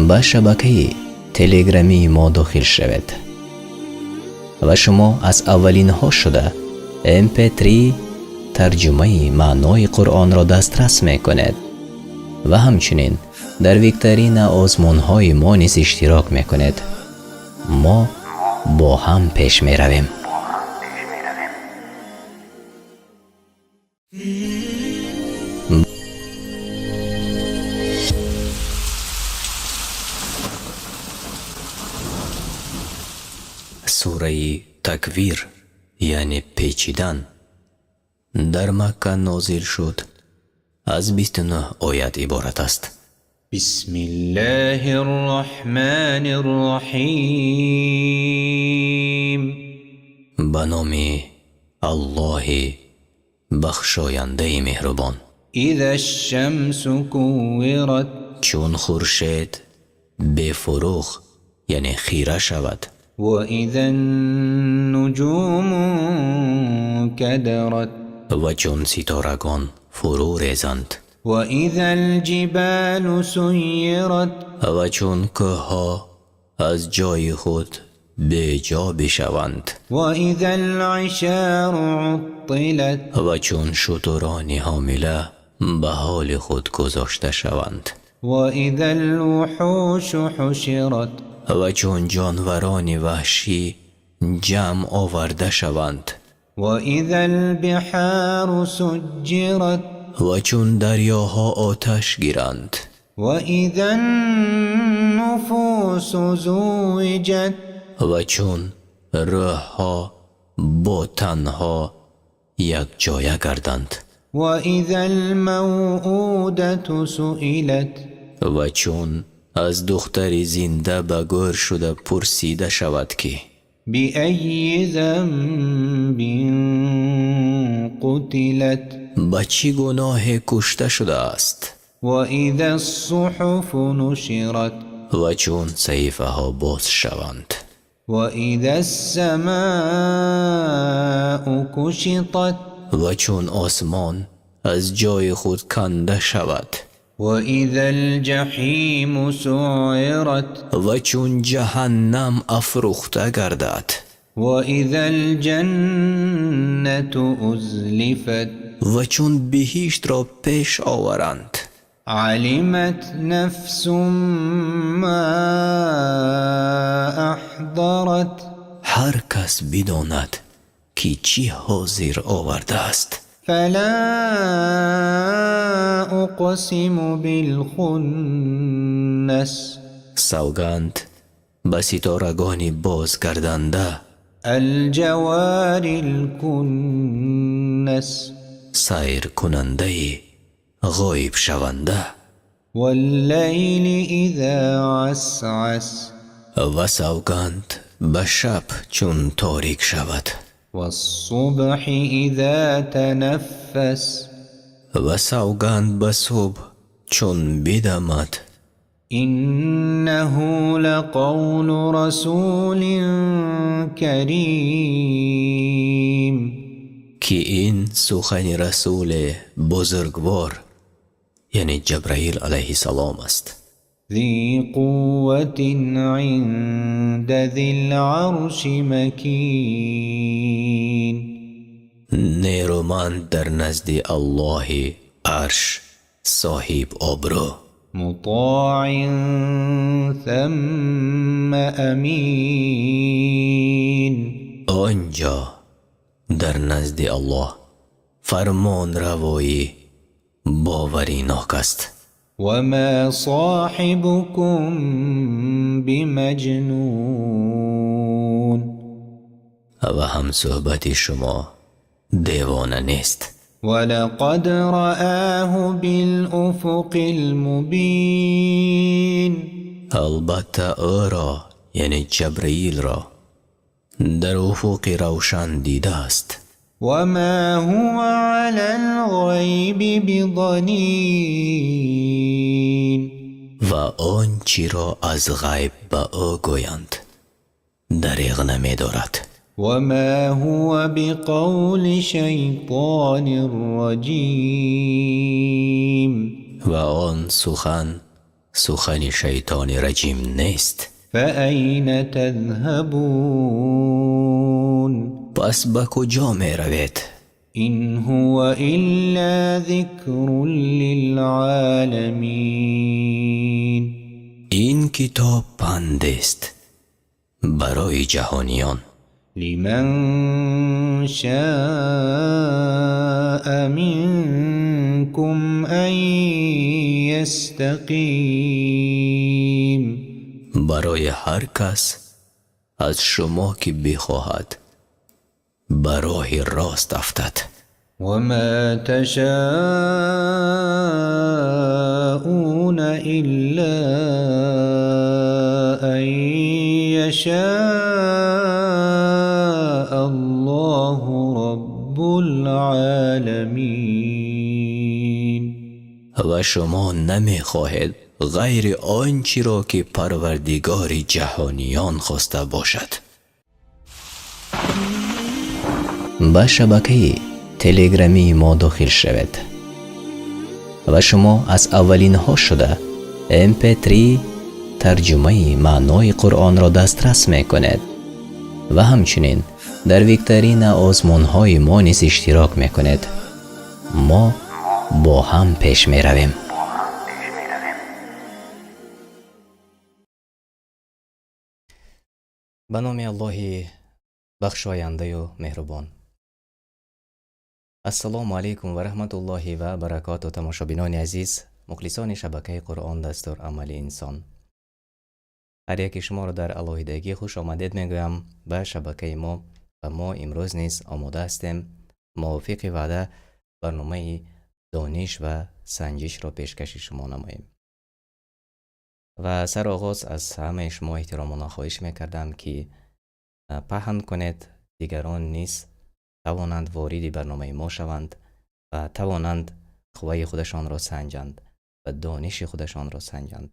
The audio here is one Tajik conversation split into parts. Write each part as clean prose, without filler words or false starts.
Ба шабакаи телеграмии мо дохил шавед ва шумо аз аввалинҳо шуда mp3 тарҷумаи маънои Қуръонро дастрас мекунед ва ҳамчунин дар викторина озмунҳои мо низ иштирок мекунед. Мо бо ҳам пеш меравем. Сураи Таквир, яъне печидан, дар Макка нозил шуд, аз 29 оят иборат аст. بسم الله الرحمن الرحيم. Ба номи Аллоҳи бахшояндаи меҳрубон. إذا الشمس كورت. Чун хуршед бефуруғ, яъне хира шавад. وإذا النجوم انكدرت. Ва чун ситорагон фурӯ резанд. وإذا الجبال سيرت. Ва чун кӯҳҳо аз ҷои худ беҷо бишаванд. وإذا العشار عطلت. Ва чун шутурони ҳомила ба ҳоли худ гузошта шаванд. وإذا الوحوش حشرت. Ва чун ҷонварони ваҳшӣ ҷамъ оварда шаванд. وإذا البحار سجرت. Ва чун дарёҳо оташ гиранд. وإذا النفوس زوجت. Ва чун рӯҳҳо бо танҳо якҷоя гарданд. وإذا الموءودة سئلت. Ва чун аз духтари зинда ба гӯр шуда пурсида шавад, ки بأي ذنب قتلت. Ба чӣ гуноҳе кушта шудааст. وإذا الصحف نشرت. Ва чун саҳифаҳо боз шаванд. وإذا السماء كشطت. Ва чун осмон аз ҷои худ канда шавад. وإذا الجحيم سعرت. Ва чун ҷаҳаннам афрӯхта гардад. وإذا الجنة أزلفت. Ва чун биҳиштро пеш оваранд. علمت نفس ما أحضرت. Ҳар кас бидонад, ки чӣ ҳозир овардааст. فلا أقسم بالخنس. Савганд ба ситорагони бозгарданда. الجوار الكنس. Сайркунандаи ғоибшаванда. والليل إذا عسعس. Ва савганд ба шаб, чун торик шавад. والصبح إذا تنفس. Ва савганд ба субҳ, чун бидамад. إنه لقول رسول كريم. Ки ин сухани расуле бузургвор, яъне Ҷабраил алайҳиссалом аст. ذي قوة عند ذي العرش مكين. Нерӯманд дар назди Аллоҳи арш соҳиб обрӯ. مطاع ثم أمين. Он ҷо дар назди Аллоҳ фармонравоӣ боваринок аст. وما صاحبكم بمجنون. Ва ҳамсӯҳбати шумо девона нест. ولقد رآه بالأفق المبين. Албатта, ӯро, яъне Ҷабраилро, дар уфуқи равшан дидааст. وما هو على الغيب بضنين. Ва он чиро аз ғайб ба ӯ гӯянд, дареғ намедорад. وما هو بقول شيطان رجيم. Ва он сухан Сухани шайтони раҷим нест. فأين تذهبون؟ Пас ба куҷо меравед? إن هو إلا ذكر للعالمين. Ин китоб пандест барои ҷаҳониён. لمن شاء منكم أن يستقيم. Барои ҳар кас аз шумо, ки бихоҳад ба роҳи рост афтад. وما تشاءون إلا أن يشاء الله رب العالمين. Ва шумо намехоҳед ғайри он чиро, ки Парвардигори ҷаҳониён хоста бошад. Ба шабакаи телеграмии мо дохил шавед ва шумо аз аввалинҳо шуда mp3 тарҷумаи маънои Қуръонро дастрас мекунед ва ҳамчунин дар викторина озмунҳои мо низ иштирок мекунед. Мо бо ҳам пеш меравем. Ба номи Аллоҳи бахшояндаю меҳрубон. Ассалому алайкум ва раҳматуллоҳи ва баракоту, тамошобинони азиз, мухлисони шабакаи Қуръон дастур амали инсон. Ҳар яке шуморо дар алоҳидагӣ хуш омадед мегӯям ба шабакаи мо ва мо имрӯз низ омода ҳастем мувофиқи ваъда барномаи дониш ва санҷишро пешкаши шумо намоем. Ва сароғоз аз ҳамаи шумо эҳтиромона хоҳиш мекардам, ки паҳн кунед, дигарон низ тавонанд вориди барномаи мо шаванд ва тавонанд қувваи худашонро санҷанд ва дониши худашонро санҷанд.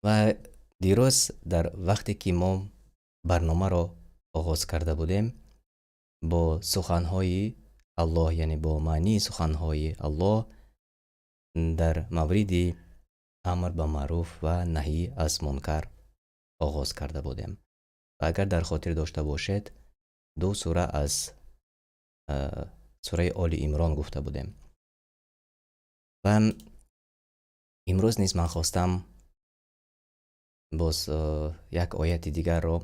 Ва дирӯз дар вақте ки мо барномаро оғоз карда будем, бо суханҳои Аллоҳ, яъне бо маънии суханҳои Аллоҳ дар мавриди амр ба маъруф ва наҳӣ аз мункар оғоз карда будем. Ва агар дар хотир дошта бошед, ду сура аз сураи Оли Имрон гуфта будем. Ва имрӯз низ ман хостам боз як ояти дигарро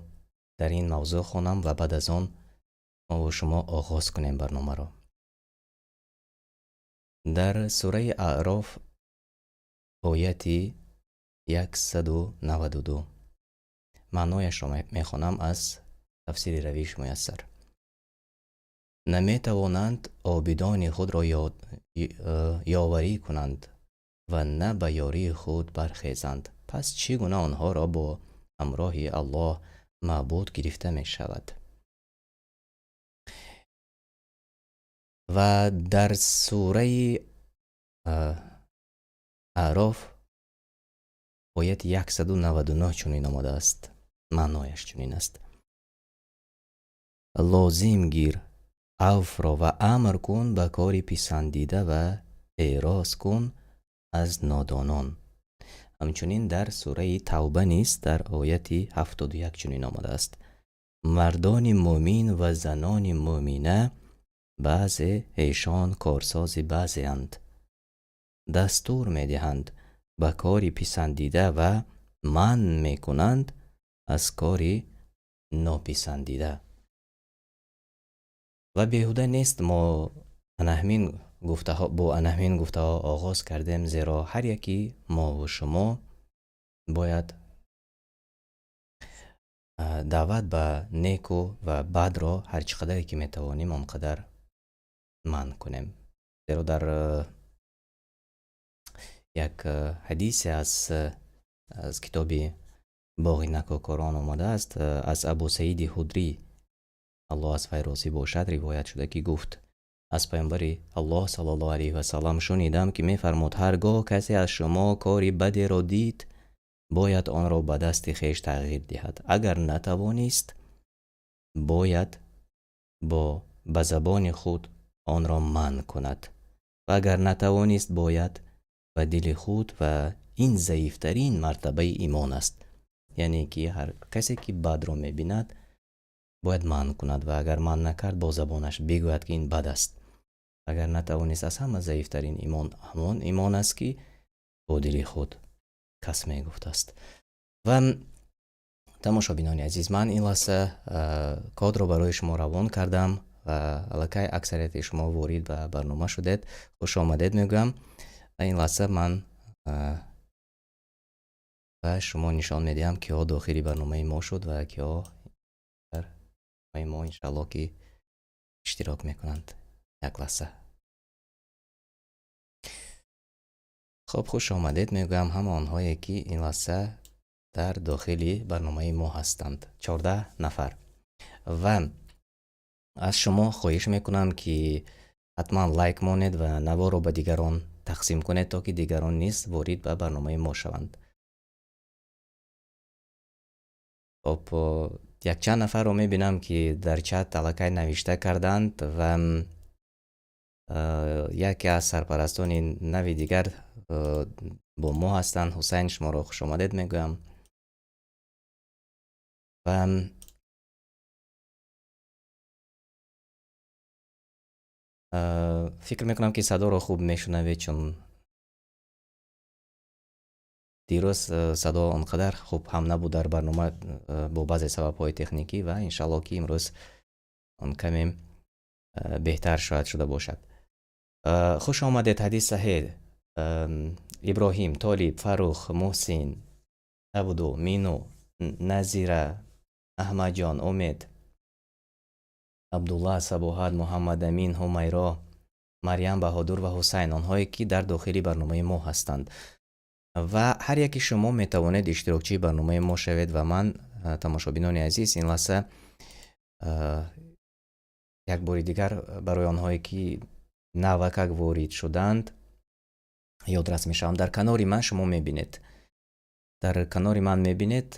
дар ин мавзӯъ хонам ва баъд аз он мову шумо оғоз кунем барномаро. Дар сураи Аъроф, ояти 192, маънояшро мехонам аз тафсири Равиш Муяссар. Наметавонанд обидони худро ёварӣ кунанд ва на ба ёрии худ бархезанд. Пас чӣ гуна онҳоро бо ҳамроҳи Аллоҳ маъбуд гирифта мешавад? Ва дар сураи Аъроф, ояти 199 чунин омадааст, маънояш чунин аст: лозим гир авфро ва амр кун ба кори писандида ва эъроз кун аз нодонон. Ҳамчунин дар сураи Тавба низ дар ояти 71 чунин омадааст: мардони мӯмин ва занони мӯмина баъзе эшон корсози баъзеанд, дастур медиҳанд ба кори писандида ва манъ мекунанд аз кори нописандида. Ва беҳуда нест мо анаҳмин гуфтаҳо бо анаҳмин гуфтаҳо оғоз кардем, зеро ҳар яки мову шумо бояд даъват ба неку ва бадро ҳар чӣ қадаре ки метавонем, он қадар манъ кунем. Зеро дар як ҳадисе аз китоби Боғи накокорон омадааст, аз Абу Саиди Ҳудрӣ, Аллоҳ аз вай розӣ бошад, ривоят шуда, ки гуфт: аз паёмбари Аллоҳ саллаллоҳу алайҳи васаллам шунидам, ки мефармуд: ҳар гоҳ касе аз шумо кори бадеро дид, бояд онро ба дасти хеш тағйир диҳад. Агар натавонист, бояд ба забони худ онро манъ кунад ва агар натавонист, бояд ба дили худ ва ин заифтарин мартабаи имон аст. Яъне ки ҳар касе ки бадро мебинад, бояд манъ кунад ва агар манъ накард, бо забонаш бигӯяд, ки ин бад аст. Агар натавонист, аз ҳама заифтарин имон ҳамон имон аст, ки бо дили худ кас мегуфтааст. Ва тамошобинони азиз, ман ин лаҳза кодро барои шумо равон кардам ва аллакай аксарияти шумо ворид ба барнома шудед. Хуш омадед мегӯям ва ин лаҳза ман ба шумо нишон медиҳам, киҳо дохили барномаи мо шуд ва киҳо дар барномаи мо иншааллоҳ ки иштирок мекунанд. Як лаҳза. Хоб, хуш омадед мегӯям ҳама онҳое, ки ин лаҳза дар дохили барномаи мо ҳастанд, 14 нафар. Ва аз шумо хоҳиш мекунам, ки ҳатман лайк монед ва наворро ба дигарон тақсим кунед, то ки дигарон низ ворид ба барномаи мо шаванд. Хоб, якчанд нафарро мебинам, ки дар чат аллакай навишта карданд ва яке аз сарпарастони нави дигар бо мо ҳастанд. Ҳусайн, шуморо хушомадед мегӯям. Ва фикр мекунам, ки садоро хуб мешунавед, чун дирӯз садо он қадар хуб ҳам набуд дар барнома бо баъзе сабабҳои техникӣ ва иншааллоҳ ки имрӯз он каме беҳтар шояд шуда бошад. Хуш омадед, Ҳадис Саҳед, Иброҳим, Толиб, Фаррух, Муҳсин, Абду, Мину, Назира, Аҳмадҷон, Умед, Абдулла, Сабоҳат, Муҳаммадамин, Ҳумайро, Марьям, Баҳодур ва Ҳусайн, онҳое ки дар дохили барномаи мо ҳастанд. Ва ҳар яки шумо метавонед иштирокчии барномаи мо шавед ва ман, тамошобинони азиз, ин лаҳза як бори дигар барои онҳое ки навакак ворид шуданд ёдрас мешавам. Дар канори ман шумо мебинед, дар канори ман мебинед,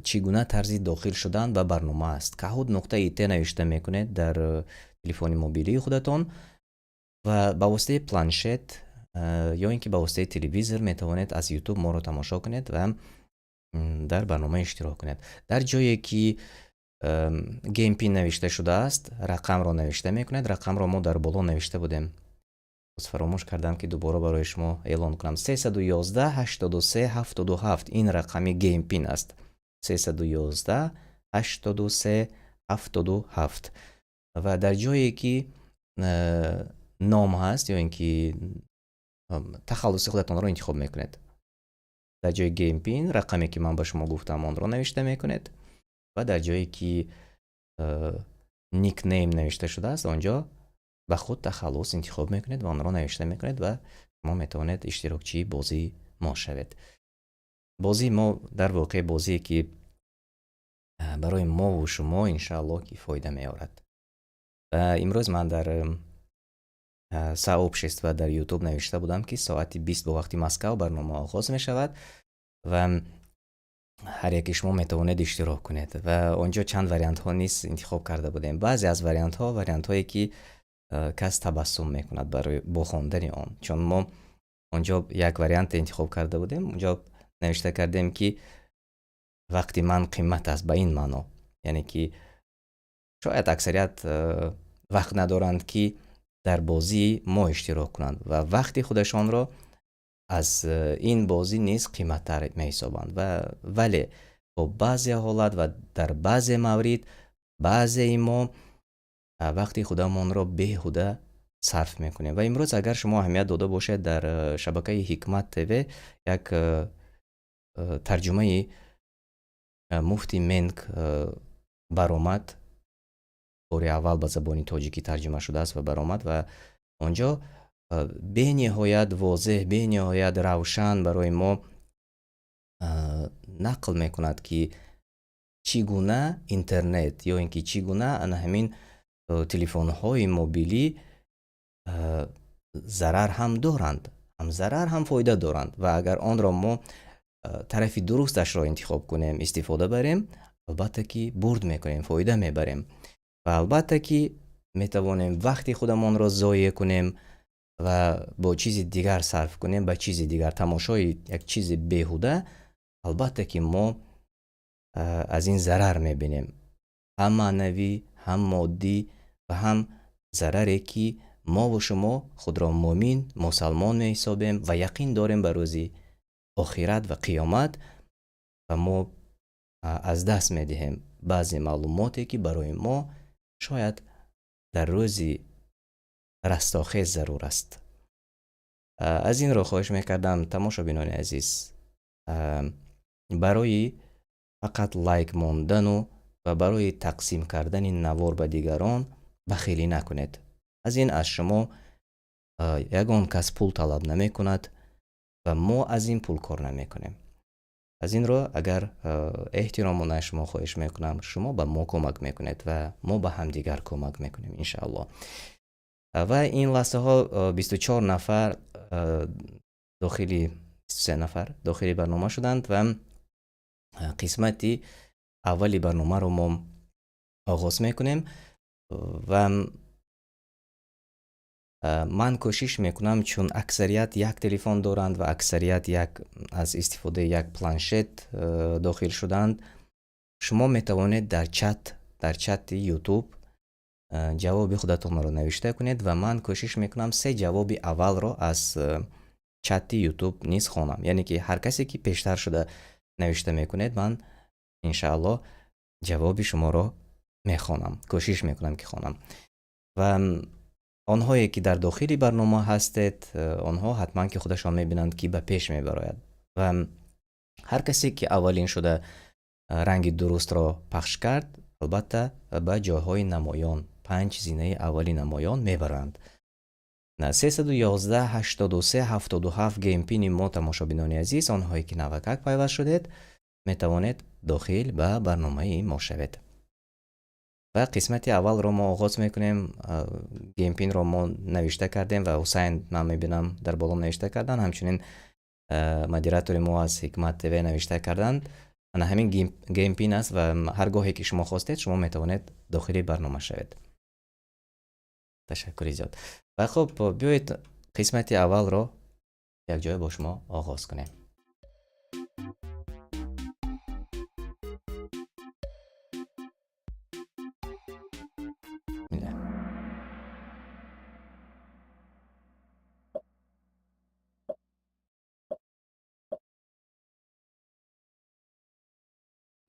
чӣ гуна тарзи дохил шудан ба барнома аст. Kahoot.it навишта мекунед дар телефони мобилии худатон ва ба воситаи планшет ё ин ки ба воситаи телевизор метавонед аз YouTube моро тамошо кунед ва дар барнома иштирок кунед. Дар ҷое ки Game PIN навишта шудааст, рақамро навишта мекунед. Рақамро мо дар боло навишта будем, боз фаромӯш кардам, ки дубора барои шумо эълон кунам. 311 83 77, ин рақами Game PIN аст. 311 83 77. Ва дар ҷое ки ном ҳаст ё ин ки тахаллуси худатонро интихоб мекунед. Дар ҷои Game PIN рақаме ки ман ба шумо гуфтам, онро навишта мекунед ва дар ҷое ки nickname навишта шудааст, он ҷо ба худ тахаллус интихоб мекунед ва онро навишта мекунед ва шумо метавонед иштирокчии бозии мо шавед. Бозии мо дар воқеъ бозие ки барои мову шумо иншааллоҳ ки фоида меорад. Ва имрӯз ман дар сообщество дар YouTube навишта будам, ки соати 20 бо вақти Москав барнома оғоз мешавад ва ҳар яки шумо метавонед иштирок кунед. Ва он ҷо чанд вариантҳо низ интихоб карда будем. Баъзе аз вариантҳо вариантҳое ки кас табассум мекунад барои бо хондани он, чун мо он ҷо як варианте интихоб карда будем, он ҷо навишта кардем, ки вақти ман қимат аст, ба ин маъно, яъне ки шояд аксарият вақт надоранд, ки дар бозии мо иштирок кунанд ва вақти худашонро аз ин бозӣ низ қиматтар меҳисобанд. Ва вале бо баъзе ҳолат ва дар баъзе маврид баъзеи мо вақти худамонро беҳуда сарф мекунем. Ва имрӯз, агар шумо аҳамият дода бошед, дар шабакаи Ҳикмат ТВ як тарҷумаи муфти Менк баромад. Бори аввал ба забони тоҷикӣ тарҷума шудааст ва баромад ва он ҷо бениҳоят возеҳ, бениҳоят равшан барои мо нақл мекунад, ки чӣ гуна интернет ё ин ки чӣ гуна ана ҳамин телефонҳои мобилӣ зарар ҳам доранд, ҳам зарар, ҳам фоида доранд. Ва агар онро мо тарафи дурусташро интихоб кунем, истифода барем, албатта ки бурд мекунем, фоида мебарем ва албатта ки метавонем вақти худамонро зоеъ кунем. Ва бо чизи дигар сарф кунем, ба чизи дигар, тамошои як чизи беҳуда, албатта ки мо аз ин зарар мебинем, ҳам маънавӣ, ҳам моддӣ ва ҳам зараре, ки мо ва шумо худро мӯмин, мусалмон меҳисобем ва яқин дорем ба рӯзи охират ва қиёмат, ва мо аз даст медиҳем баъзе маълумоте, ки барои мо шояд дар рӯзи растохез зарур аст. Аз ин рӯ хоҳиш мекардам, тамошобинони азиз, барои фақат лайк мондану ва барои тақсим кардани навор ба дигарон бахилӣ накунед. Аз ин аз шумо ягон кас пул талаб намекунад ва мо аз ин пул кор намекунем. Аз ин рӯ, агар эҳтиромона шумо хоҳиш мекунам, шумо ба мо кӯмак мекунед ва мо ба ҳамдигар кӯмак мекунем, иншааллоҳ. Ва ин лаҳзаҳо 24 нафар дохили, 23 нафар дохили барнома шуданд ва қисмати аввали барномаро мо оғоз мекунем ва ман кӯшиш мекунам, чун аксарият як телефон доранд ва аксарият як аз истифодаи як планшет дохил шуданд, шумо метавонед дар чати YouTube ҷавоби худатонро навишта кунед ва ман кӯшиш мекунам се ҷавоби аввалро аз чати YouTube низ хонам. Яъне ки ҳар касе ки пештар шуда навишта мекунед, ман иншааллоҳ ҷавоби шуморо мехонам, кӯшиш мекунам ки хонам. Ва онҳое ки дар дохили барнома ҳастед, онҳо ҳатман ки худашон мебинанд, ки ба пеш мебарояд. Ва ҳар касе ки аввалин шуда ранги дурустро пахш кард, албатта ба ҷойҳои намоён, панҷ зинаи аввали намоён мебаранд. 311 83 77 game pin и мо, тамошобинони азиз, онҳое ки навакак пайваст шудед, метавонед дохил ба барномаи мо шавед. Ва қисмати аввалро мо оғоз мекунем. Game pin ро мо навишта кардем ва Ҳусайн, ман мебинам, дар боло навишта кардан, ҳамчунин модератори мо аз Ҳикмат ТВ навишта карданд. Ана ҳамин game pin аст ва ҳар гоҳе ки шумо хостед, шумо метавонед дохили барнома шавед. Ташаккури зиёд. Ва хуб, биёед қисмати аввалро якҷоя бо шумо оғоз кунем.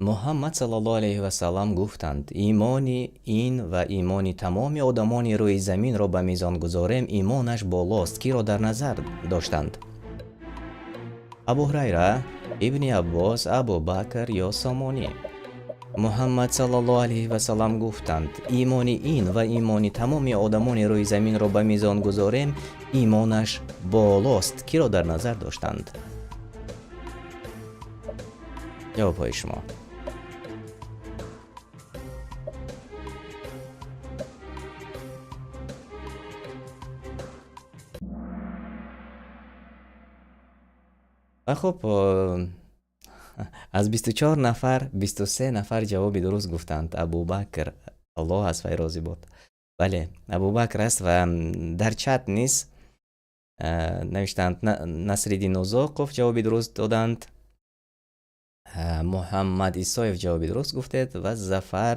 Муҳаммад саллаллоҳу алайҳи васаллам гуфтанд: имони ин ва имони тамоми одамони рӯи заминро ба мизон гузорем, имонаш болост. Киро дар назар доштанд? Абу Ҳурайра, Ибни Аббос, Абу Бакр ё Сомонӣ? Муҳаммад саллаллоҳу алайҳи васаллам гуфтанд: имони ин ва имони тамоми одамони рӯи заминро ба мизон гузорем, имонаш болост. Киро дар назар доштанд? Ҷавобҳои шумо. Ва хуб, аз 24 нафар 23 нафар ҷавоби дуруст гуфтанд. Абубакр, Аллоҳ аз вай розӣ бод. Бале, Абубакр аст ва дар чат низ навиштанд: Насриддин Узоқов ҷавоби дуруст доданд, Муҳаммад Исоев ҷавоби дуруст гуфтед ва Зафар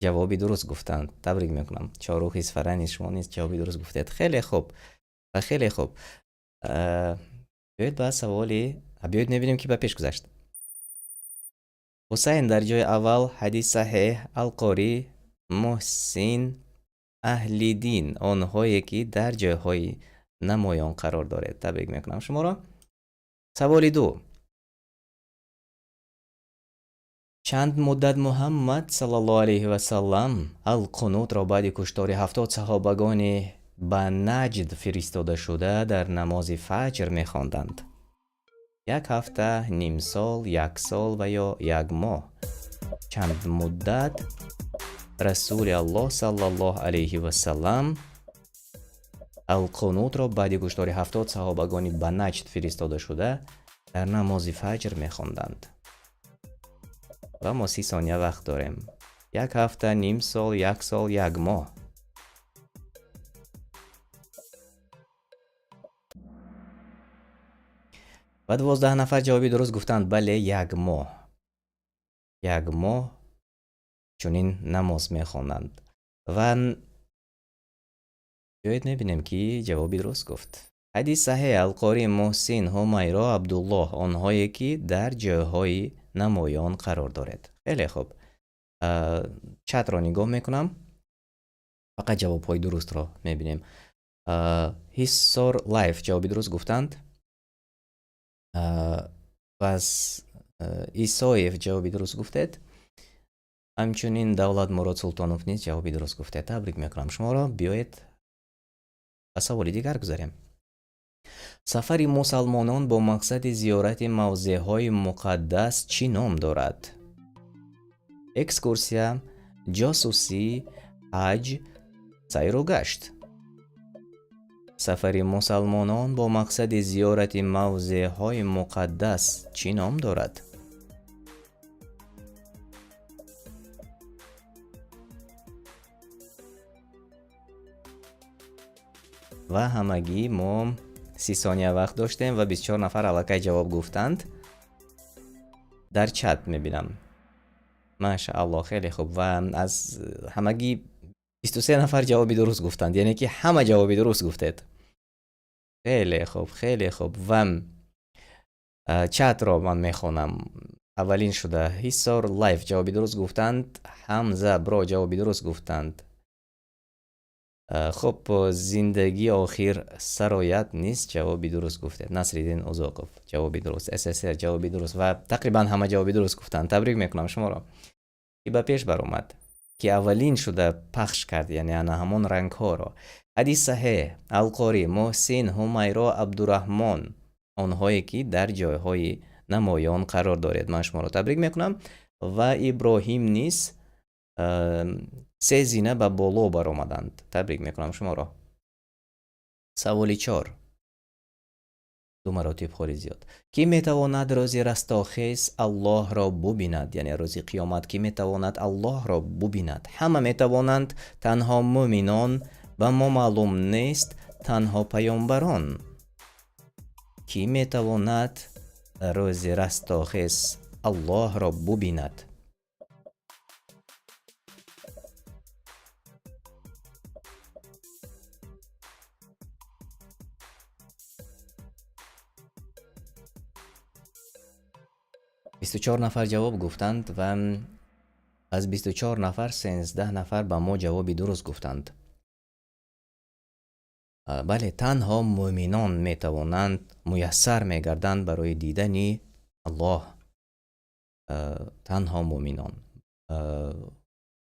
ҷавоби дуруст гуфтанд. Табрик мекунам. Чорух Исфара низ, шумо низ ҷавоби дуруст гуфтед. Хеле хуб ва хеле хуб. Биёед ба саволи, биёед мебинем, ки ба пеш гузашт. Ҳусайн дар ҷои аввал, ҳадис саҳеҳ, Алқорӣ, Муҳсин, аҳли дин, онҳое ки дар ҷойҳои намоён қарор доред. Табрик мекунам шуморо. Саволи ду. Чанд муддат Муҳаммад саллаллоҳу алайҳи васаллам алқунутро баъди куштори 70 саҳобагони ба Наҷд фиристодашуда дар намози фаҷр мехонданд? Як ҳафта, ним сол, як сол ва ё як моҳ? Чанд муддат Расули Аллоҳ саллаллоҳу алайҳи васаллам алқунутро баъди куштори 70 саҳобагони ба Наҷд фиристодашуда дар намози фаҷр мехонданд? Ва мо 30 сония вақт дорем. Як ҳафта, ним сол, як сол, як моҳ. Ва 12 нафар ҷавоби дуруст гуфтанд. Бале, як моҳ, як моҳ чунин намоз мехонанд. Ва биёед мебинем, ки ҷавоби дуруст гуфт. Ҳадис саҳеҳ, Алқорӣ, Муҳсин, Ҳумайро, Абдуллоҳ, онҳое ки дар ҷойҳои намоён қарор доред. Хеле хуб, чатро нигоҳ мекунам, фақат ҷавобҳои дурустро мебинем. Ҳиссор Лайф ҷавоби дуруст гуфтанд. Пас Исоев ҷавоби дуруст гуфтед. Ҳамчунин Давлат Мурод Султонов низ ҷавоби дуруст гуфтед. Табрик мекунам шуморо. Биёед, ба саволи дигар гузарем. Сафари мусалмонон бо мақсади зиёрати мавзеъҳои муқаддас чӣ ном дорад? Экскурсия, ҷосусӣ, ҳаҷ, сайру гашт. Сафари мусалмонон бо мақсади зиёрати мавзеъҳои муқаддас чӣ ном дорад? Ва ҳамагӣ мо 30 сония вақт доштем ва 24 нафар аллакай ҷавоб гуфтанд. Дар чат мебинам. Машааллоҳ, хеле хуб. Ва аз ҳамагӣ 23 нафар ҷавоби дуруст гуфтанд, яъне ки ҳама ҷавоби дуруст гуфтед. Хеле хуб, хеле хуб. Ва чатро ман мехонам. Аввалин шуда Ҳисор Лайф ҷавоби дуруст гуфтанд, Ҳамза Бро ҷавоби дуруст гуфтанд. Хуб, зиндагӣ охир сароят низ ҷавоби дуруст гуфтед. Насриддин Узоқов ҷавоби дуруст, СССР ҷавоби дуруст ва тақрибан ҳама ҷавоби дуруст гуфтанд. Табрик мекунам шуморо, ки ба пеш баромад, ки аввалин шуда пахш кард, яъне ана ҳамон рангҳоро. Ҳадис саҳеҳ, Алқорӣ, Муҳсин, Ҳумайро, Абдураҳмон, онҳое ки дар ҷойҳои намоён қарор доред, ман шуморо табрик мекунам. Ва Иброҳим низ се зина ба боло баромаданд. Табрик мекунам шуморо. Саволи 4. Ду маротиб холи зиёд. Кӣ метавонад рӯзи растохез Аллоҳро бубинад? Яъне рӯзи қиёмат кӣ метавонад Аллоҳро бубинад? Ҳама метавонанд, танҳо мӯминон, ба мо маълум нест, танҳо паёмбарон. Кӣ метавонад рӯзи растохез Аллоҳро бубинад? 24 нафар ҷавоб гуфтанд ва аз 24 нафар 13 нафар ба мо ҷавоби дуруст гуфтанд. Бале, танҳо мӯминон метавонанд, муяссар мегарданд барои дидани Аллоҳ. Танҳо мӯминон.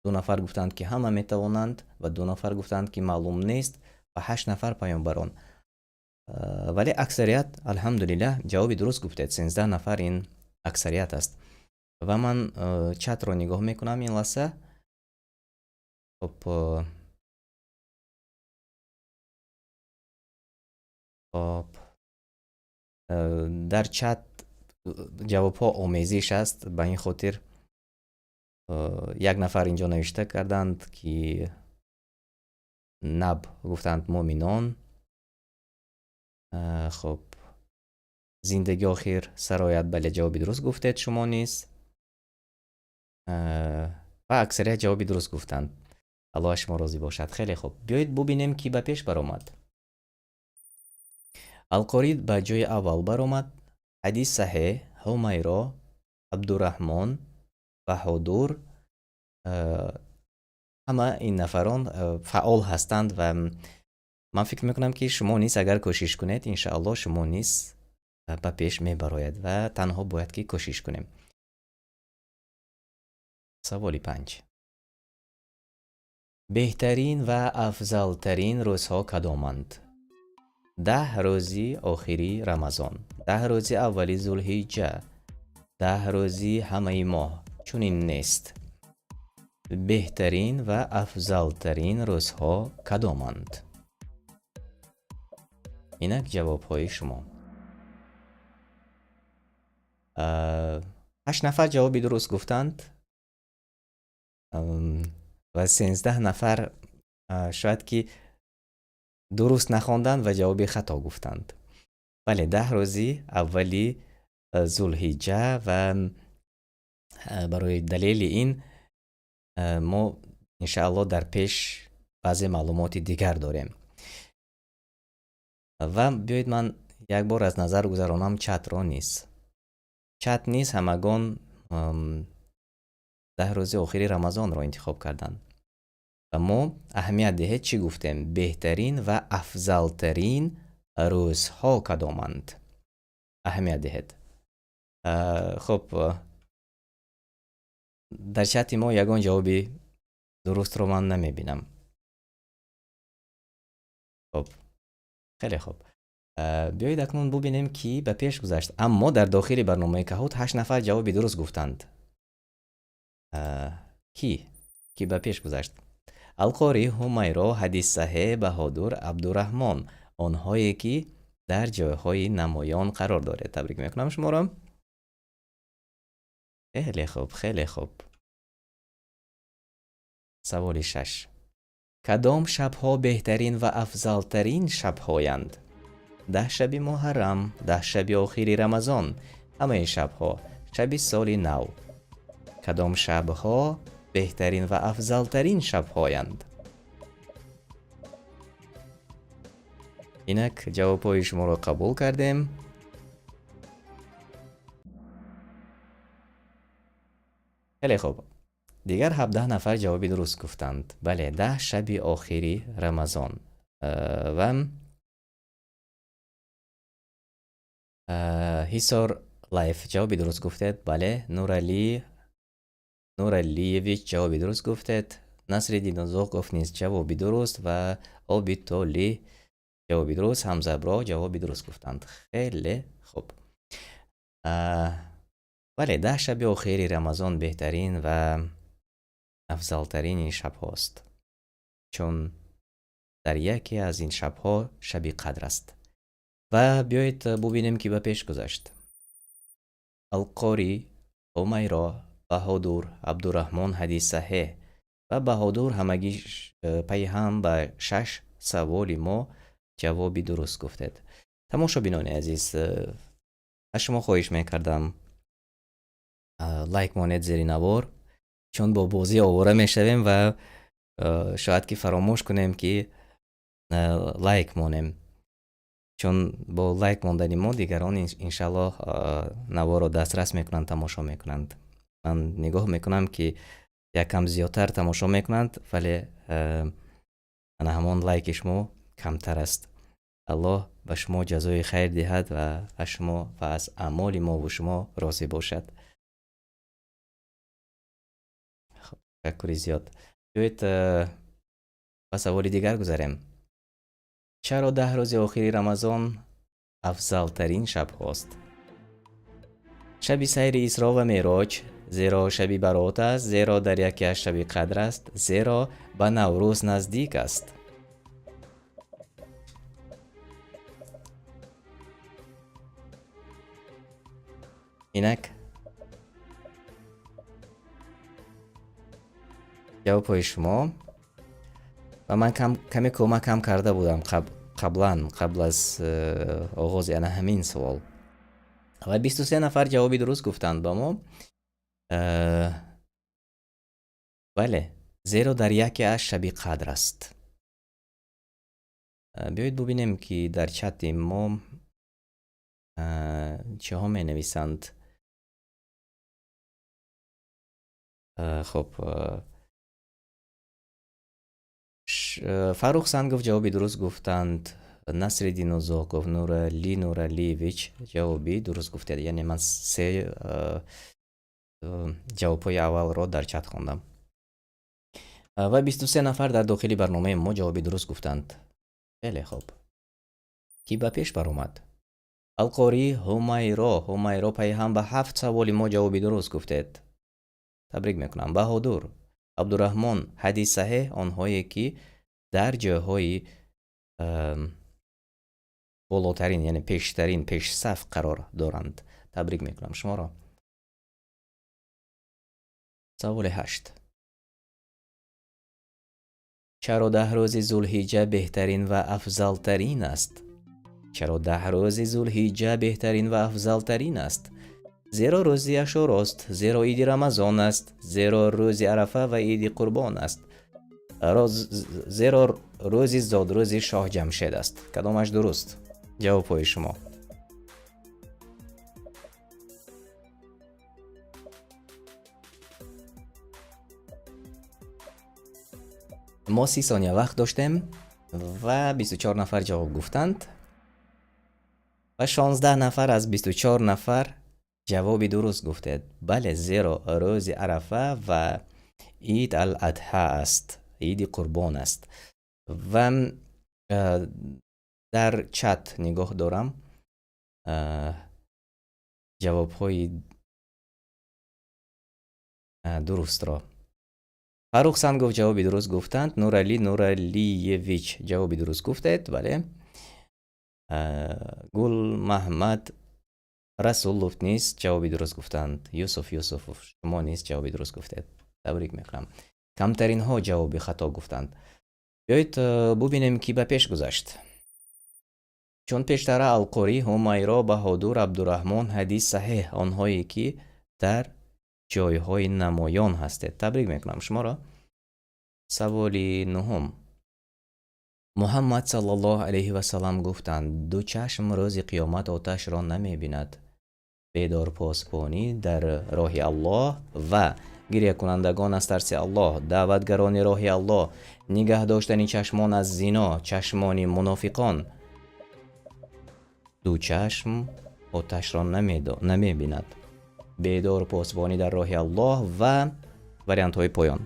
Ду нафар гуфтанд, ки ҳама метавонанд, ва ду нафар гуфтанд, ки маълум нест, ва 8 нафар паёмбарон. Вале аксарият, алҳамдулиллаҳ, ҷавоби дуруст гуфтед. 13 нафар ин аксарият аст. Ва ман чатро нигоҳ мекунам ин лаҳза. Хоб, хоб, дар чат ҷавобҳо омезиш аст, ба ин хотир як нафар инҷо навишта карданд, ки наб гуфтанд мӯминон. Хоб, зиндагӣ охир сароят, бале, ҷавоби дуруст гуфтед шумо низ. Ва аксарият ҷавоби дуруст гуфтанд. Аллоҳ аз шумо розӣ бошад. Хеле хуб, биёед бубинем, ки ба пеш баромад. Алқорӣ ба ҷои аввал баромад, Ҳадис саҳеҳ, Ҳумайро, Абдураҳмон, Баҳодур, ҳама ин нафарон фаъол ҳастанд ва ман фикр мекунам, ки шумо низ агар кӯшиш кунед, иншааллоҳ шумо низ ба пеш мебарояд ва танҳо бояд ки кӯшиш кунем. Саволи 5. Беҳтарин ва афзалтарин рӯзҳо кадоманд? 10 рӯзи охири Рамазон, 10 рӯзи аввали Зулҳиҷҷа, 10 рӯзи ҳамаи моҳ. Чунин нест. Беҳтарин ва афзалтарин рӯзҳо кадоманд? Инак ҷавобҳои шумо. 8 нафар ҷавоби дуруст гуфтанд ва 13 нафар шояд ки дуруст нахонданд ва ҷавоби хато гуфтанд. Бале, 10 рӯзи аввали Зулҳиҷҷа ва барои далели ин мо иншааллоҳ дар пеш баъзе маълумоти дигар дорем. Ва биёед, ман як бор аз назар гузаронам чатро низ. Чат низ ҳамагон 10 рӯзи охири Рамазонро интихоб карданд. Ва мо, аҳамият диҳед, чӣ гуфтем? Беҳтарин ва афзалтарин рӯзҳо кадоманд? Аҳамият диҳед. Хуб, дар чати мо ягон ҷавоби дурустро ман намебинам. Хуб, хеле хуб. Биёед, акнун бубинем, ки ба пеш гузашт. Аммо дар дохили барномаи Каҳут ҳашт нафар ҷавоби дуруст гуфтанд. Ки ба пеш гузашт? Алқорӣ, Ҳумайро, Ҳадиссаҳе, Баҳодур, Абдураҳмон, онҳое ки дар ҷойҳои намоён қарор доред, табрик мекунам шуморо. Хеле хуб, хеле хуб. Саволи шаш: кадом шабҳо беҳтарин ва афзалтарин шабҳоянд? 10 шаби муҳаррам, 10 шаби охири Рамазон, ҳамаи шабҳо, шаби соли нав. Кадом шабҳо беҳтарин ва афзалтарин шабҳоянд? Инак, ҷавобҳои шуморо қабул кардем. Хеле хуб, дигар 17 нафар ҷавоби дуруст гуфтанд. Бале, 10 шаби охири Рамазон. Ва Ҳисор Лайф, ҷавоби дуруст гуфтед. Бале, Нуралӣ Нуралиевич, ҷавоби дуруст гуфтед. Насриддин Зоқов низ ҷавоби дуруст ва Обитоли ҷавоби дуруст, Ҳамзабро ҷавоби дуруст гуфтанд. Хеле хуб. Бале, 10 шаби охири Рамазон беҳтарин ва афзалтарини шабҳост, чун дар яке аз ин шабҳо шаби қадр аст. Ва биёед бубинем, ки ба пеш гузашт. Алқорӣ, Ҳумайро, Баҳодур, Абдураҳмон, Ҳадиссаҳеҳ ва Баҳодур ҳамагӣ пайи ҳам ба шаш саволи мо ҷавоби дуруст гуфтед. Тамошобинони азиз, аз шумо хоҳиш мекардам, лайк монед зери навор, чун бо бозӣ овора мешавем ва шояд ки фаромӯш кунем, ки лайк монем, чун бо лайк мондани мо дигарон иншаллоҳ наворро дастрас мекунанд, тамошо мекунанд. Ман нигоҳ мекунам, ки якам зиёдтар тамошо мекунанд, вале ана ҳамон лайки шумо камтар аст. Аллоҳ ба шумо ҷазои хайр диҳад ва аз шумо ва аз аъмоли мову шумо розӣ бошад. Ташаккури зиёд. Биёед, ба саволи дигар гузарем. Чаро 10 рӯзи охири Рамазон афзалтарин шабҳост? Шаби сайри Исро ва Мероҷ, зеро шаби Барот аст, зеро дар яке аз шаби қадр аст, зеро ба Наврӯз наздик аст. Инак, ҷавобҳои шумо. Ва ман каме кӯмакам карда будам қаблан, қабл аз оғози ана ҳамин суол. Ва 23 нафар ҷавоби дуруст гуфтанд ба мо. Бале, зеро дар яке аз шаби қадр аст. Биёед бубинем, ки дар чати мо чиҳо менависанд. Хуб, Фаррух Сангов ҷавоби дуруст гуфтанд. Насриддин Узоқов, Нуралӣ Нуралиевич ҷавоби дуруст гуфтед. Яъне ман се ҷавобҳои аввалро дар чат хондам. Ва 23 нафар дар дохили барномаи мо ҷавоби дуруст гуфтанд. Хеле хуб. Кӣ ба пеш баромад? Алқорӣ, Ҳумайро. Ҳумайро, пайҳам ба ҳафт саволи мо ҷавоби дуруст гуфтед. Табрик мекунам. Баҳодур, Абдураҳмон, Ҳадиссаҳеҳ, онҳое ки дар ҷойҳои болотарин, яъне пештарин, пешсаф қарор доранд. Табрик мекунам шуморо. Саволи ҳашт: чаро 10 рӯзи Зулҳиҷҷа беҳтарин ва афзалтарин аст? Чаро 10 рӯзи Зулҳиҷҷа беҳтарин ва афзалтарин аст? Зеро рӯзи Ашурост, зеро иди Рамазон аст, зеро рӯзи Арафа ва иди Қурбон аст, зеро рӯзи зодрӯзи Шоҳ Ҷамшед аст. Кадомаш дуруст? Ҷавобҳои шумо. Мо 30 сония вақт доштем ва 24 нафар ҷавоб гуфтанд ва 16 нафар аз 24 нафар ҷавоби дуруст гуфтед. Бале, зеро рӯзи Арафа ва Ид ал-Адҳа аст, иди Қурбон аст. Ва дар чат нигоҳ дорам, ҷавобҳои дурустро. Фарух Сангов ҷавоби дуруст гуфтанд. Нурали Нуралиевич ҷавоби дуруст гуфтед, бале. Гул Маҳмад Расулов низ ҷавоби дуруст гуфтанд. Юсуф Юсуфов, шумо низ ҷавоби дуруст гуфтед. Табрик мекунам. Камтаринҳо ҷавоби хато гуфтанд. Биёед бубинем, ки ба пеш гузашт. Чун пештара Алқорӣ, Ҳумайро, Баҳодур, Абдураҳмон, ҳадис саҳеҳ, онҳое ки дар ҷойҳои намоён ҳастед. Табрик мекунам шуморо. Саволи нуҳум. Муҳаммад саллаллоҳу алайҳи васаллам гуфтанд: ду чашм рӯзи қиёмат оташро намебинад. Бедорпосбонӣ дар роҳи Аллоҳ ва гирякунандагон аз тарси Аллоҳ, даъватгарони роҳи Аллоҳ, нигаҳ доштани чашмон аз зино, чашмони мунофиқон. Ду чашм оташро намебинад. Бедор посбонӣ дар роҳи Аллоҳ ва вариантҳои поён.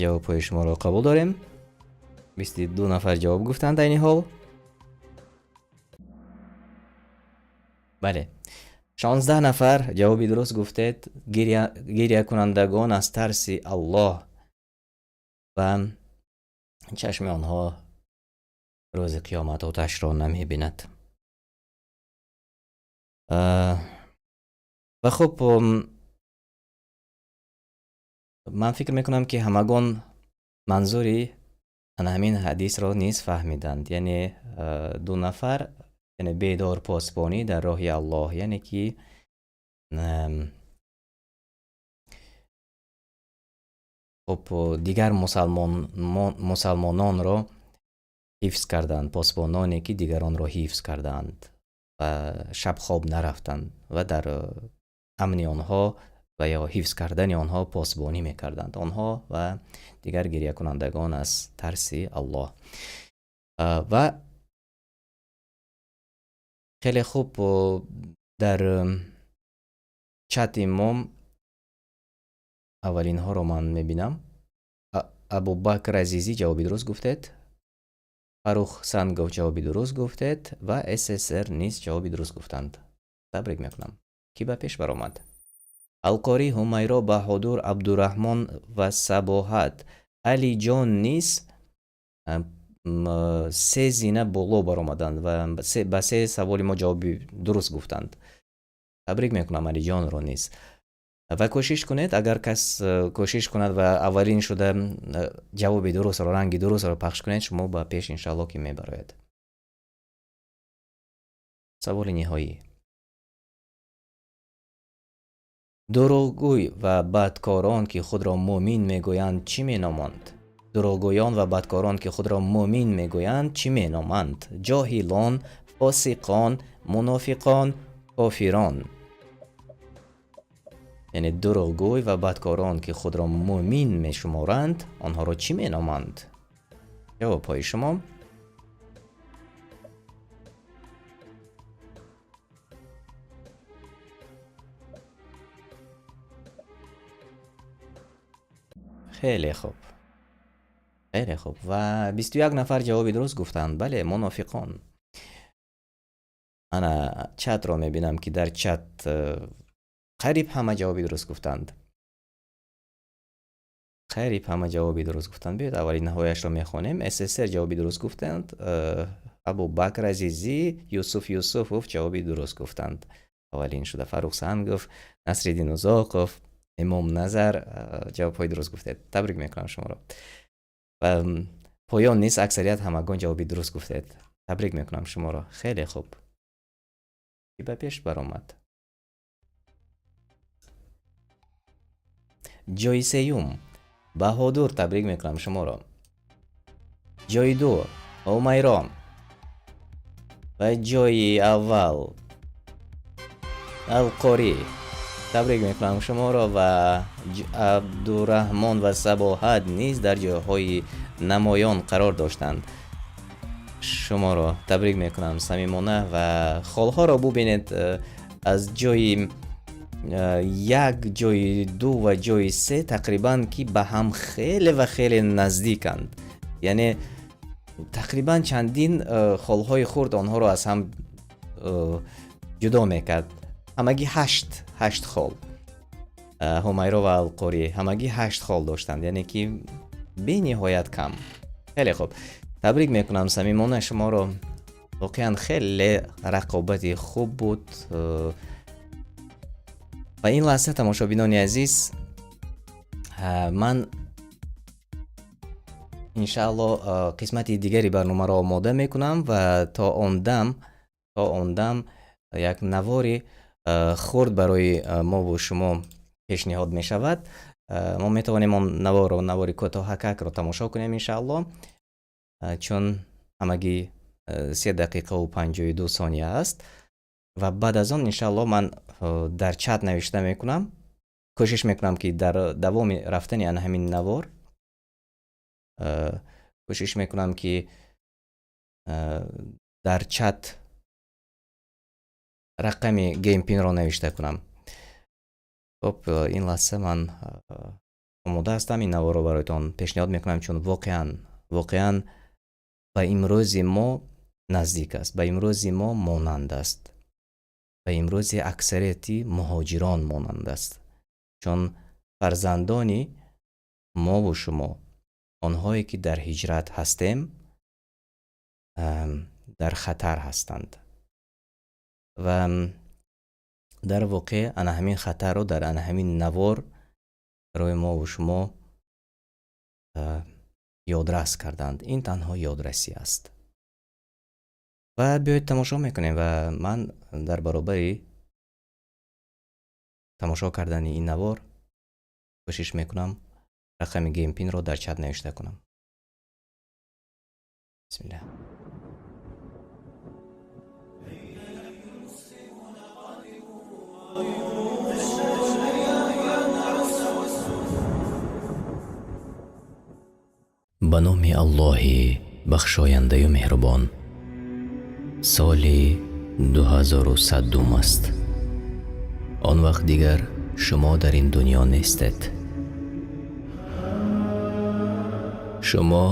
Ҷавобҳои шуморо қабул дорем. 22 нафар ҷавоб гуфтанд айни ҳол. Бале, 16 нафар ҷавоби дуруст гуфтед. Гирякунандагон аз тарси Аллоҳ ва чашми онҳо рӯзи қиёмат оташро намебинад. Ва хуб, ман фикр мекунам, ки ҳамагон манзури ана ҳамин ҳадисро низ фаҳмиданд. Яъне ду нафар, яъне бедор посбонӣ дар роҳи Аллоҳ, яъне ки хуб, дигар мусалмононро ҳифз карданд, посбононе ки дигаронро ҳифз карданд ва шаб хоб нарафтанд ва дар амни онҳо ва ё ҳифз кардани онҳо посбонӣ мекарданд. Онҳо ва дигар гирякунандагон аз тарси Аллоҳ. Ва хеле хуб, дар чати мо аввалинҳоро ман мебинам. Абубакр Азизӣ ҷавоби дуруст гуфтед, Фарух Сангов ҷавоби дуруст гуфтед ва ССР низ ҷавоби дуруст гуфтанд. Табрик мекунам. Ки ба пеш баромад? Алқорӣ, Ҳумайро, Баҳодур, Абдураҳмон ва Сабоҳат. Алиҷон низ се зина боло баромаданд ва ба се саволи мо ҷавоби дуруст гуфтанд. Табрик мекунам Алиҷонро низ. Ва кӯшиш кунед, агар кас кӯшиш кунад ва аввалин шуда ҷавоби дурустро, ранги дурустро пахш кунед, шумо ба пеш иншааллоҳ ки мебароед. Саволи ниҳоӣ. Дурӯғгӯй ва бадкорон ки худро мӯмин мегӯянд чӣ меноманд? Дурӯғгӯён ва бадкорон ки худро мӯмин мегӯянд чӣ меноманд? Ҷоҳилон, фосиқон, мунофиқон, кофирон. Яъне дурӯғгӯй ва бадкорон ки худро мӯмин мешуморанд, онҳоро чӣ меноманд? Ҷавобҳои шумо. Хеле хуб. Хеле хуб. Ва 21 нафар ҷавоби дуруст гуфтанд. Бале, мунофиқон. Ана чатро мебинам, ки дар чат қариб ҳама ҷавоби дуруст гуфтанд. Қариб ҳама ҷавоби дуруст гуфтанд. Биёед аввалинҳояшро мехонем. ССР ҷавоби дуруст гуфтанд. Абубакр Азизӣ, Юсуф Юсуфов ҷавоби дуруст гуфтанд. Аввалин шуда Фарух Сангов, Насриддин Узоқов, Имом Назар ҷавобҳои дуруст гуфтед. Табрик мекунам шуморо. Ва Поён низ аксарият ҳамагон ҷавоби дуруст гуфтед. Табрик мекунам шуморо, хеле хуб. Ки ба пеш баромад? Ҷои сеюм Баҳодур, табрик мекунам шуморо. Ҷои ду Ҳумайро ва ҷои аввал Алқорӣ. Табрик мекунам шуморо ва Абдураҳмон ва Сабоҳат низ дар ҷойҳои намоён қарор доштанд. Шуморо табрик мекунам самимона ва холҳоро бубинед, аз ҷои як, ҷои ду ва ҷои се тақрибан ки ба ҳам хеле ва хеле наздиканд. Яъне тақрибан чандин холҳои хурд онҳоро аз ҳам ҷудо мекард. Ҳамагӣ ҳашт хол. Ҳумайро ва Алқорӣ ҳамагӣ ҳашт хол доштанд, яъне ки бениҳоят кам. Хеле хуб, табрик мекунам самимона шуморо. Воқеан хеле рақобати хуб буд. Ва ин лаҳза, тамошобинони азиз, ман иншаалло қисмати дигари барномаро омода мекунам ва то он дам як навори хурд барои мову шумо пешниҳод мешавад. Мо метавонем он наворро, навори кӯтоҳакакро тамошо кунем иншаалло, чун ҳамагӣ 3 дақиқаву 52 сония аст ва баъд аз он иншаалло ман дар чат навишта мекунам. Кӯшиш мекунам, ки дар давоми рафтани ана ҳамин навор кӯшиш мекунам, ки дар чат рақами game pin ро навишта кунам. Хуб, ин лаҳза ман омода ҳастам, ин наворро бароятон пешниҳод мекунам, чун воқеан ба имрӯзи мо наздик аст, ба имрӯзи мо монанд аст, ба имрӯзи аксарияти муҳоҷирон монанд аст, чун фарзандони мову шумо, онҳое ки дар ҳиҷрат ҳастем, дар хатар ҳастанд ва дар воқеъ ана ҳамин хатарро дар ана ҳамин навор барои мову шумо ёдрас карданд. Ин танҳо ёдрасӣ аст ва биёед тамошо мекунем ва ман дар баробари тамошо кардани ин навор кӯшиш мекунам рақами game pin ро дар чат навишта кунам. Бисмиллаҳ. Ба номи Аллоҳи бахшояндаю меҳрубон. Соли 2100 аст. Он вақт дигар шумо дар ин дунё нестед. Шумо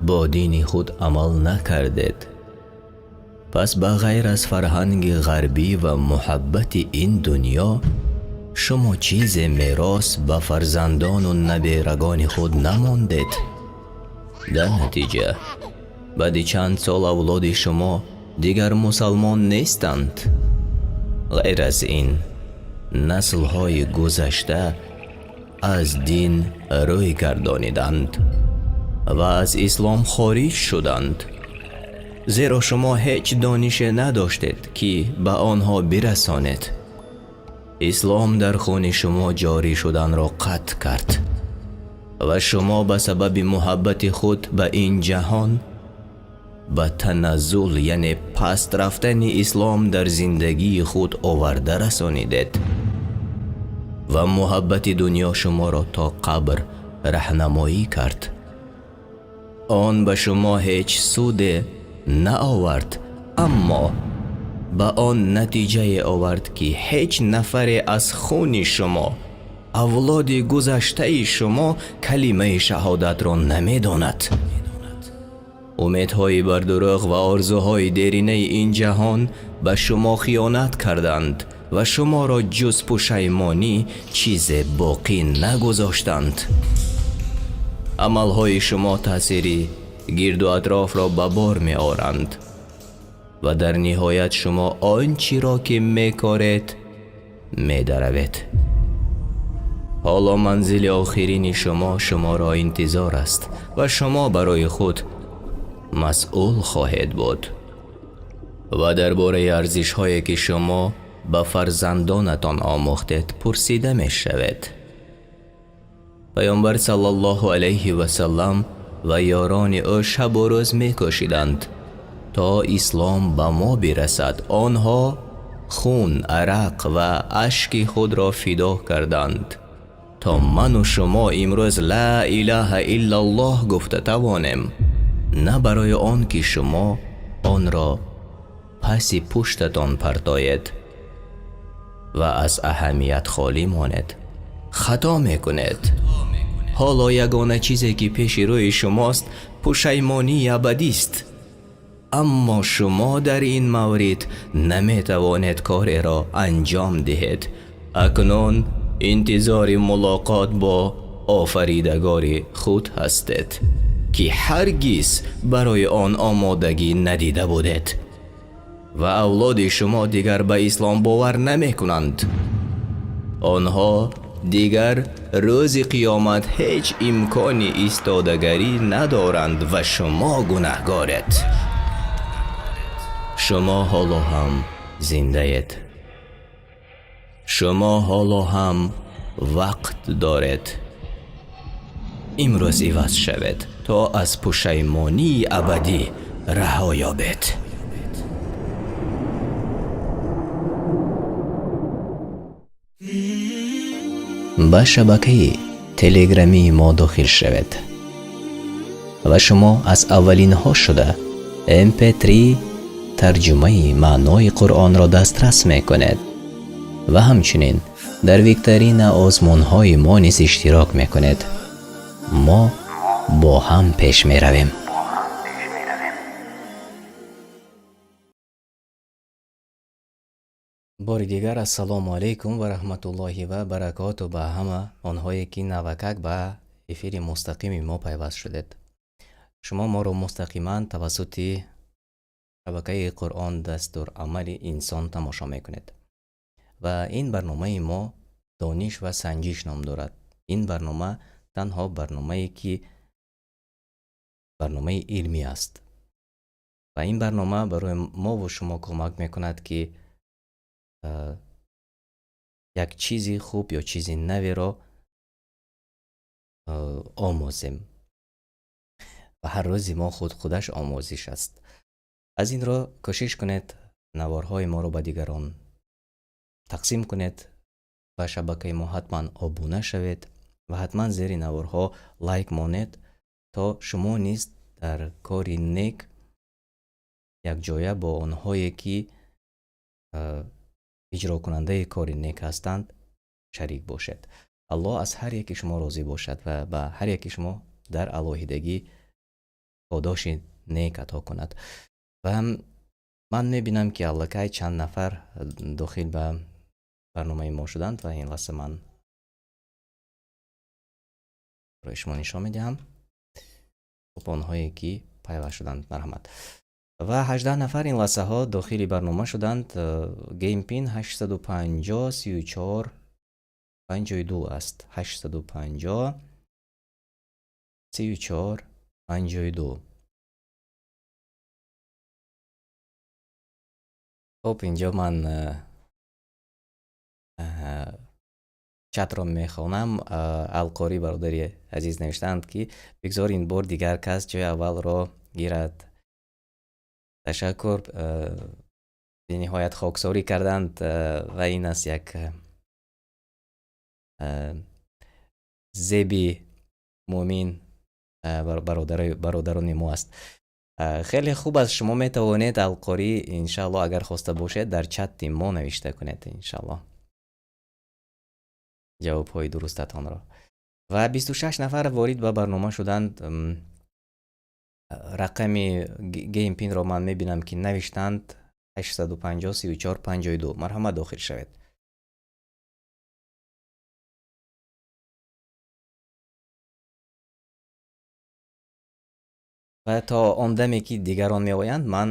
бо дини худ амал накардед. Пас ба ғайр аз фарҳанги ғарбӣ ва муҳаббати ин дунё шумо чизе мерос ба фарзандону наберагони худ намондед. Дар натиҷа баъди чанд сол авлоди шумо дигар мусалмон нестанд. Ғайр аз ин, наслҳои гузашта аз дин рӯй гардониданд ва аз ислом хориҷ шуданд, зеро шумо ҳеҷ донише надоштед, ки ба онҳо бирасонед. Ислом дар хуни шумо ҷорӣ шуданро қатъ кард ва шумо ба сабаби муҳаббати худ ба ин ҷаҳон ба таназзул, яъне паст рафтани ислом дар зиндагии худ оварда расонидед ва муҳаббати дунё шуморо то қабр раҳнамоӣ кард. Он ба шумо ҳеҷ суде наовард, аммо ба он натиҷае овард, ки ҳеҷ нафаре аз хуни шумо, авлоди гузаштаи шумо, калимаи шаҳодатро намедонад. Умедҳои бардурӯғ ва орзуҳои деринаи ин ҷаҳон ба шумо хиёнат карданд ва шуморо ҷуз пушаймонӣ чизе боқӣ нагузоштанд. Амалҳои шумо таъсири гирду атрофро ба бор меоранд ва дар ниҳоят шумо он чиро ки мекоред медаравед. Ҳоло манзили охирини шумо шуморо интизор аст ва шумо барои худ масъул хоҳед буд ва дар бораи арзишҳое ки шумо ба фарзандонатон омӯхтед пурсида мешавед. Паёмбар саллаллоҳу алайҳи васаллам ва ёрони ӯ шабу рӯз мекӯшиданд то ислом ба мо бирасад. Онҳо хун, арақ ва ашки худро фидо карданд то ман ва шумо имрӯз ла илаҳа иллаллоҳ гуфта тавонем, на барои он ки шумо онро паси пуштатон партоед ва аз аҳамият холӣ монед. Хато мекунед. Ҳоло ягона чизе ки пеши рӯи шумост пушаймонии абадист. Аммо шумо дар ин маврид наметавонед кореро анҷом диҳед. Акнун интизори мулоқот бо офаридагори худ ҳастед, ки ҳаргиз барои он омодагӣ надида будед ва авлоди шумо дигар ба ислом бовар намекунанд. Онҳо дигар рӯзи қиёмат ҳеҷ имкони истодагарӣ надоранд ва шумо гунаҳгоред. Шумо ҳоло ҳам зиндаед. Шумо ҳоло ҳам вақт доред. Имрӯз иваз шавед то аз пушаймонии абадӣ раҳо ёбед. Ба шабакаи телеграмии мо дохил шавед ва шумо аз аввалинҳо шуда mp3 тарҷумаи маънои Қуръонро дастрас мекунед ва ҳамчунин дар викторина озмунҳои мо низ иштирок мекунед. Мо бо ҳам пеш меравем. Бори дигар ассалому алайкум ва раҳматуллоҳи ва баракоту ба ҳама онҳое ки навакак ба эфири мустақими мо пайваст шудед. Шумо моро мустақиман тавассути шабакаи Қуръон дастур амали инсон тамошо мекунед. Ва ин барномаи мо дониш ва санҷиш ном дорад. Ин барнома танҳо барномае ки барномаи илмӣ аст. Ва ин барнома барои мову шумо кӯмак мекунад ки як чизи хуб ё чизи наверо омӯзем. Ва ҳар рӯзи мо худ худаш омӯзиш аст. Аз ин рӯ кӯшиш кунед наворҳои моро ба дигарон тақсим кунед, ба шабакаи мо ҳатман обуна шавед ва ҳатман зери наворҳо лайк монед то шумо низ дар кори нек якҷоя бо онҳое ки иҷрокунандаи кори нек ҳастанд шарик бошед. Аллоҳ аз ҳар яки шумо розӣ бошад ва ба ҳар яки шумо дар алоҳидагӣ подоши нек ато кунад. Ва ман мебинам ки аллакай чанд нафар дохил ба барномаи мо шуданд ва ин лаҳза ман барои шумо нишон медиҳам. Хуб, онҳое ки пайваст шуданд, марҳамат. Ва 18 нафар ин лаҳзаҳо дохили барнома шуданд. Геймпин 850 34 52 аст. 850 34 52. Хуб, инҷо ман чатро мехонам. Алқорӣ бародари азиз навиштаанд ки бигзор ин бор дигар кас ҷои аввалро гирад. Ташаккур. Бениҳоят хоксорӣ карданд ва ин аст як зеби муъмин бародарони мо аст. Хеле хуб аст, шумо метавонед Алқорӣ иншааллоҳ агар хоста бошед дар чатти мо навишта кунед иншааллоҳ ҷавобҳои дурустатонро. Ва 26 нафар ворид ба барнома шуданд. Рақами геймпинро ман мебинам ки навиштанд 850 34 52. Марҳамат, дохил шавед. Ва то он даме ки дигарон меоянд ман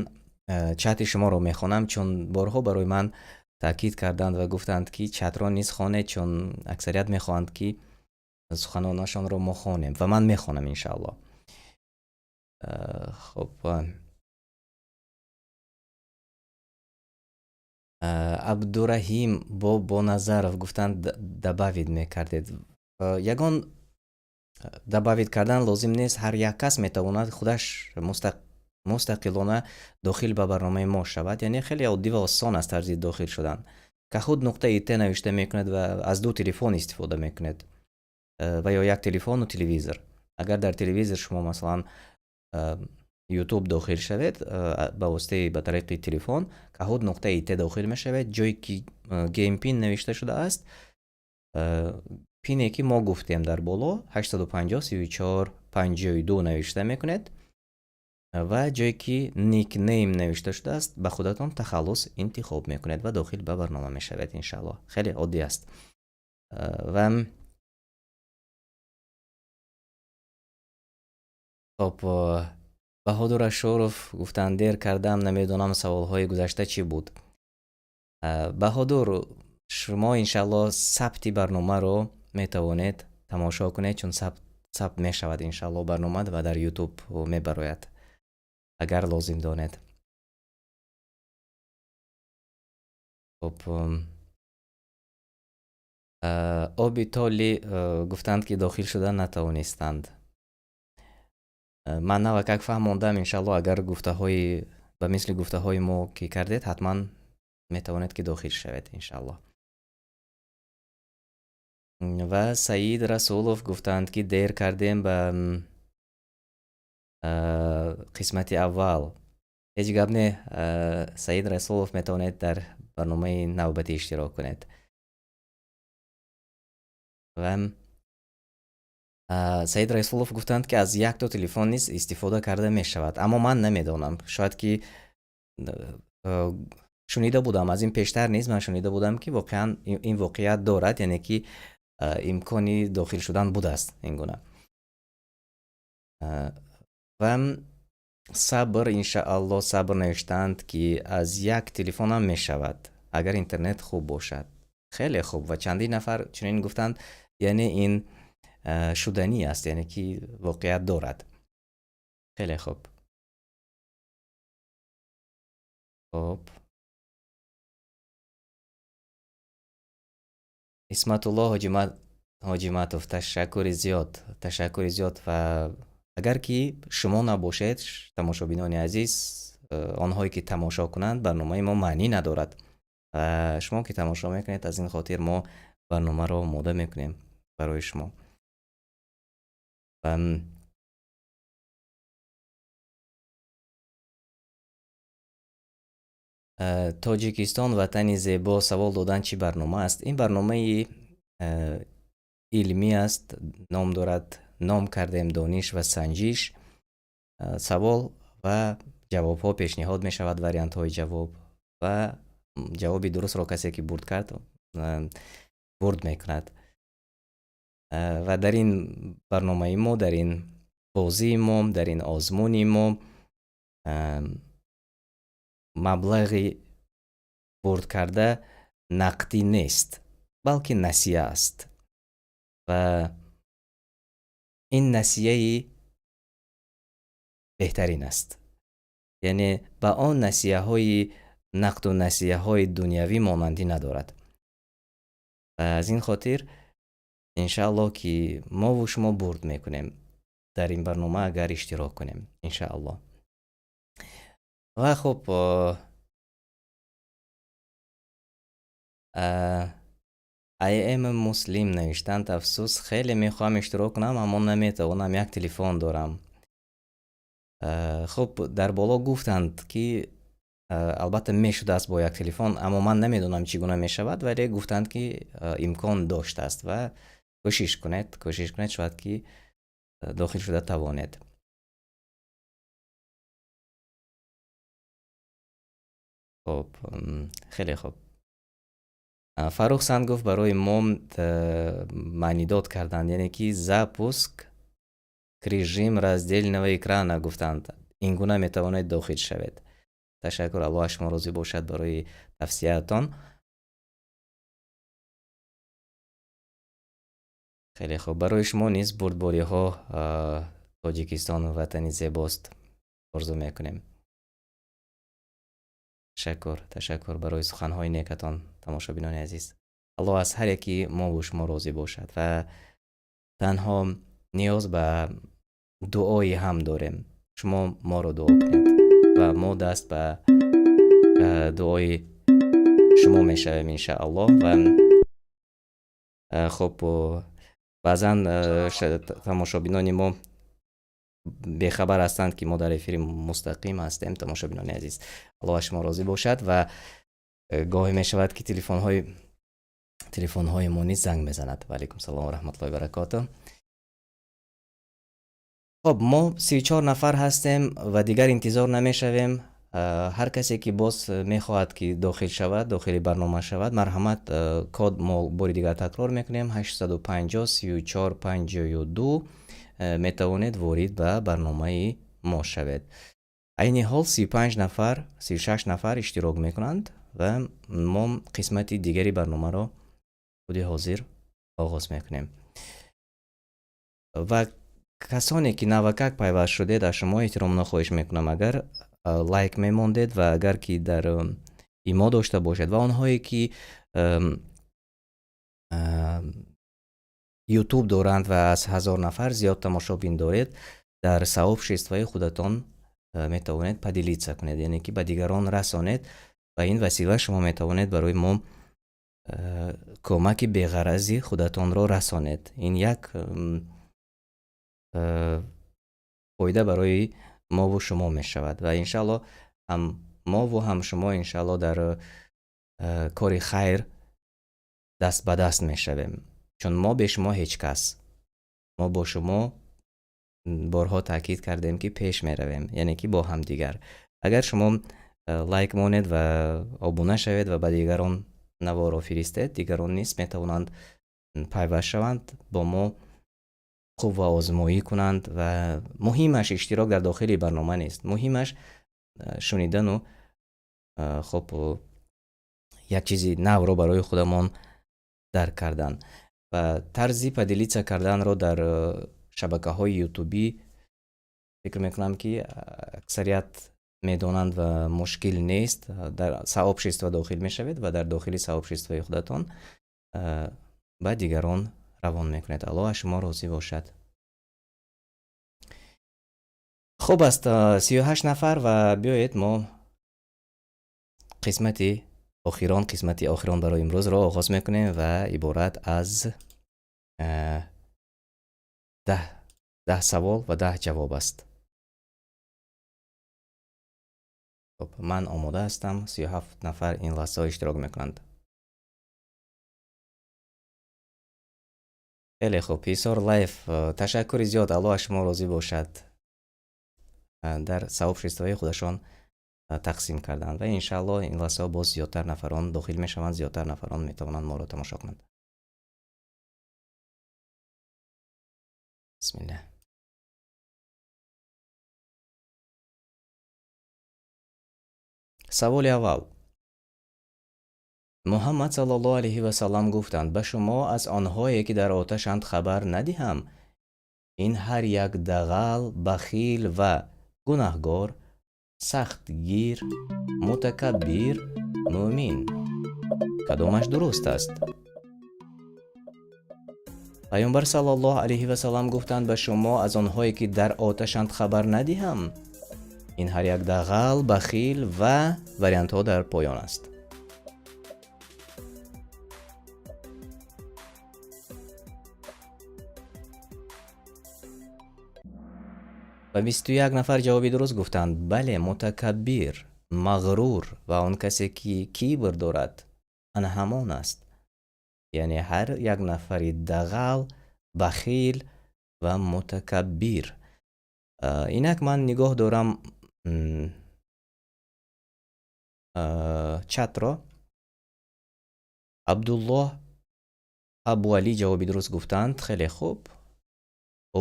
чати шуморо мехонам, чун борҳо барои ман Таъкид карданд ва гуфтанд, ки чатро низ хонед, чун аксарият мехоҳанд, ки суханонашонро мо хонем, ва ман мехонам, иншааллоҳ. Хуб, Абдураҳим Бобоназаров гуфтанд, добавить мекардед. Ягон добавить кардан лозим нест, ҳар як кас метавонад худаш мустақилона дохил ба барномаи мо шавад, яъне хеле оддӣ ва осон аст тарзи дохил шудан. Kahoot.it навишта мекунед ва аз ду телефон истифода мекунед ва ё як телефону телевизор. Агар дар телевизор шумо, масалан, YouTube дохил шавед, ба воситаи ба тариқи телефон Kahoot.it дохил мешавед, ҷое ки game pin навишта шудааст, пине ки мо гуфтем дар боло, 850 34 52 навишта мекунед ва ҷое ки nickname навишта шудааст, ба худатон тахаллус интихоб мекунед ва дохил ба барнома мешавед, иншааллоҳ. Хеле оддӣ аст. Ва хоб, Баҳодур Ашуров гуфтанд, дер кардам, намедонам, саволҳои гузашта чӣ буд. Баҳодур, шумо, иншааллоҳ, сабти барномаро метавонед тамошо кунед, чун сабт мешавад, иншааллоҳ, барнома ва дар YouTube мебарояд, агар лозим донед. Хуб, оби толи гуфтанд, ки дохил шуда натавонистанд. Ман навакак фаҳмондам, иншааллоҳ, агар гуфтаҳои ба мисли гуфтаҳои мо ки кардед, ҳатман метавонед, ки дохил шавед, иншааллоҳ. Ва Саид Расулов гуфтанд, ки дер кардем ба қисмати аввал. Ҳеҷ гап не, Саид Расулов, метавонед дар барномаи навбатӣ иштирок кунед. Ва Саид Расулов гуфтанд, ки аз якто телефон низ истифода карда мешавад, аммо ман намедонам, шояд ки шунида будам, аз ин пештар низ ман шунида будам, ки воқеан ин воқеият дорад, яъне ки имкони дохил шудан будааст ин гуна. Ва сабр, иншааллоҳ, сабр навиштаанд, ки аз як телефонам мешавад, агар интернет хуб бошад. Хеле хуб, ва чандин нафар чунин гуфтанд, яъне ин шуданӣ аст, яъне ки воқеият дорад. Хеле хуб. Хуб, Исматулло Ҳоҷиматов, ташаккури зиёд, ташаккури зиёд. Ва агар ки шумо набошед, тамошобинони азиз, онҳое ки тамошо кунанд, барномаи мо маънӣ надорад. Ва шумо ки тамошо мекунед, аз ин хотир мо барномаро омода мекунем барои шумо. Тоҷикистон ватани зебо савол додан, чӣ барнома аст? Ин барномаи илмӣ аст, ном дорад, ном кардем «Дониш ва санҷиш». Савол ва ҷавобҳо пешниҳод мешавад, вариантҳои ҷавоб, ва ҷавоби дурустро касе ки бурд кард, бурд мекунад. Ва дар ин барномаи мо, дар ин бозии мо, дар ин озмуни мо маблағи бурдкарда нақдӣ нест, балки насия аст, ва ин насияи беҳтарин аст, яъне ба он насияҳои нақду насияҳои дунявӣ монандӣ надорад. Ва аз ин хотир, иншааллоҳ, ки мову шумо бурд мекунем дар ин барнома, агар иштирок кунем, иншааллоҳ. Ва хуб, IM Муслим навиштанд: афсӯс, хеле мехоҳам иштирок кунам, аммо наметавонам, як телефон дорам. Хуб, дар боло гуфтанд, ки албатта мешудааст бо як телефон, аммо ман намедонам, чӣ гуна мешавад, вале гуфтанд, ки имкон доштааст, ва кӯшиш кунед, кӯшиш кунед, шояд ки дохил шуда тавонед. Хуб, хеле хуб. Фаррух Сангов барои мо маънидод карданд, яъне ки запуск режим раздельного экрана гуфтанд, ин гуна метавонед дохил шавед. Ташаккур, Аллоҳ аз шумо розӣ бошад барои тавсияатон. Хеле хуб, барои шумо низ бурдбориҳо, Тоҷикистон ватани зебост, орзу мекунем. Ташаккур, ташаккур барои суханҳои некатон, тамошобинони азиз. Аллоҳ аз ҳар яки мо ва шумо розӣ бошад ва танҳо ниёз ба дуои ҳам дорем. Шумо моро дуо кунед ва мо даст ба дуои шумо мешавем, иншааллоҳ. Ва хуб, баъзан тамошобинони мо бехабар ҳастанд, ки мо дар эфири мустақим ҳастем. Тамошобинони азиз, Аллоҳ аз шумо розӣ бошад. Ва гоҳе мешавад, ки телефонҳои мо низ занг мезанад. Ва алайкум салом ва раҳматуллоҳи баракоту. Хоб, мо 34 нафар ҳастем ва дигар интизор намешавем. Ҳар касе ки боз мехоҳад, ки дохил шавад, дохили барнома шавад, марҳамат. Код мо бори дигар такрор мекунем: 850 34 52. Метавонед ворид ба барномаи мо шавед. Айни ҳол 35 нафар, 36 нафар иштирок мекунанд ва мо қисмати дигари барномаро худи ҳозир оғоз мекунем. Ва касоне ки навакак пайваст шудед, аз шумо эҳтиромона хоҳиш мекунам, агар лайк мемондед ва агар ки дар имо дошта бошед, ва онҳое ки ютуб доранд ва аз 1000 нафар зиёд тамошобин доред, дар сообществои худатон метавонед поделиться кунед, яъне ки ба дигарон расонед. Ба ин васила шумо метавонед барои мо кӯмаки беғарази худатонро расонед. Ин як фоида барои мову шумо мешавад ва иншаалло ҳам мову ҳам шумо иншаалло дар кори хайр даст ба даст мешавем, чун мо бе шумо ҳеҷ кас. Мо бо шумо борҳо таъкид кардем, ки пеш меравем, яъне ки бо ҳамдигар. Агар шумо лайк монед ва обуна шавед ва ба дигарон наворо фиристед, дигарон низ метавонанд пайваст шаванд, бо мо қувваозмоӣ кунанд. Ва муҳимаш иштирок дар дохили барнома нест, муҳимаш шунидану хоб як чизи навро барои худамон дарк кардан. Ва тарзи поделиться карданро дар шабакаҳои ютубӣ фикр мекунам, ки аксарият медонанд ва мушкил нест. Дар сообщество дохил мешавед ва дар дохили сообществои худатон ба дигарон равон мекунед. Аллоҳ аз шумо розӣ бошад. Хуб аст, 38 нафар, ва биёед мо қисмати охирон, қисмати охирон барои имрӯзро оғоз мекунем ва иборат аз 10 савол ва 10 ҷавоб аст. Хуб, ман омода ҳастам. 37 нафар ин лаҳзаҳо иштирок мекунанд. Хеле хуб, Ҳисор Лайф, ташаккури зиёд, Аллоҳ аз шумо розӣ бошад. Дар сообществои худашон тақсим карданд ва иншааллоҳ ин лаҳзаҳо боз зиёдтар нафарон дохил мешаванд, зиёдтар нафарон метавонанд моро тамошо кунанд. Бисмиллаҳ. Саволи аввал. Муҳаммад саллаллоҳу алайҳи ва саллам гуфтанд: ба шумо аз онҳое ки дар оташанд хабар надиҳам? Ин ҳар як дағал, бахил ва гунаҳгор, сахтгир, мутакаббир, мӯмин. Кадомаш дуруст аст? Паёмбар саллаллоҳу алайҳи ва саллам гуфтанд: ба шумо аз онҳое ки дар оташанд хабар надиҳам? Ин ҳар як дағал, бахил ва вариантҳо дар поён аст. Ва 21 нафар ҷавоби дуруст гуфтанд. Бале, мутакаббир, мағрур ва он касе ки кибр дорад, ана ҳамон аст. Яъне ҳар як нафари дағал, бахил ва мутакаббир. Инак ман нигоҳ дорам чатро. Абдуллоҳ Абуалӣ ҷавоби дуруст гуфтанд. Хеле хуб.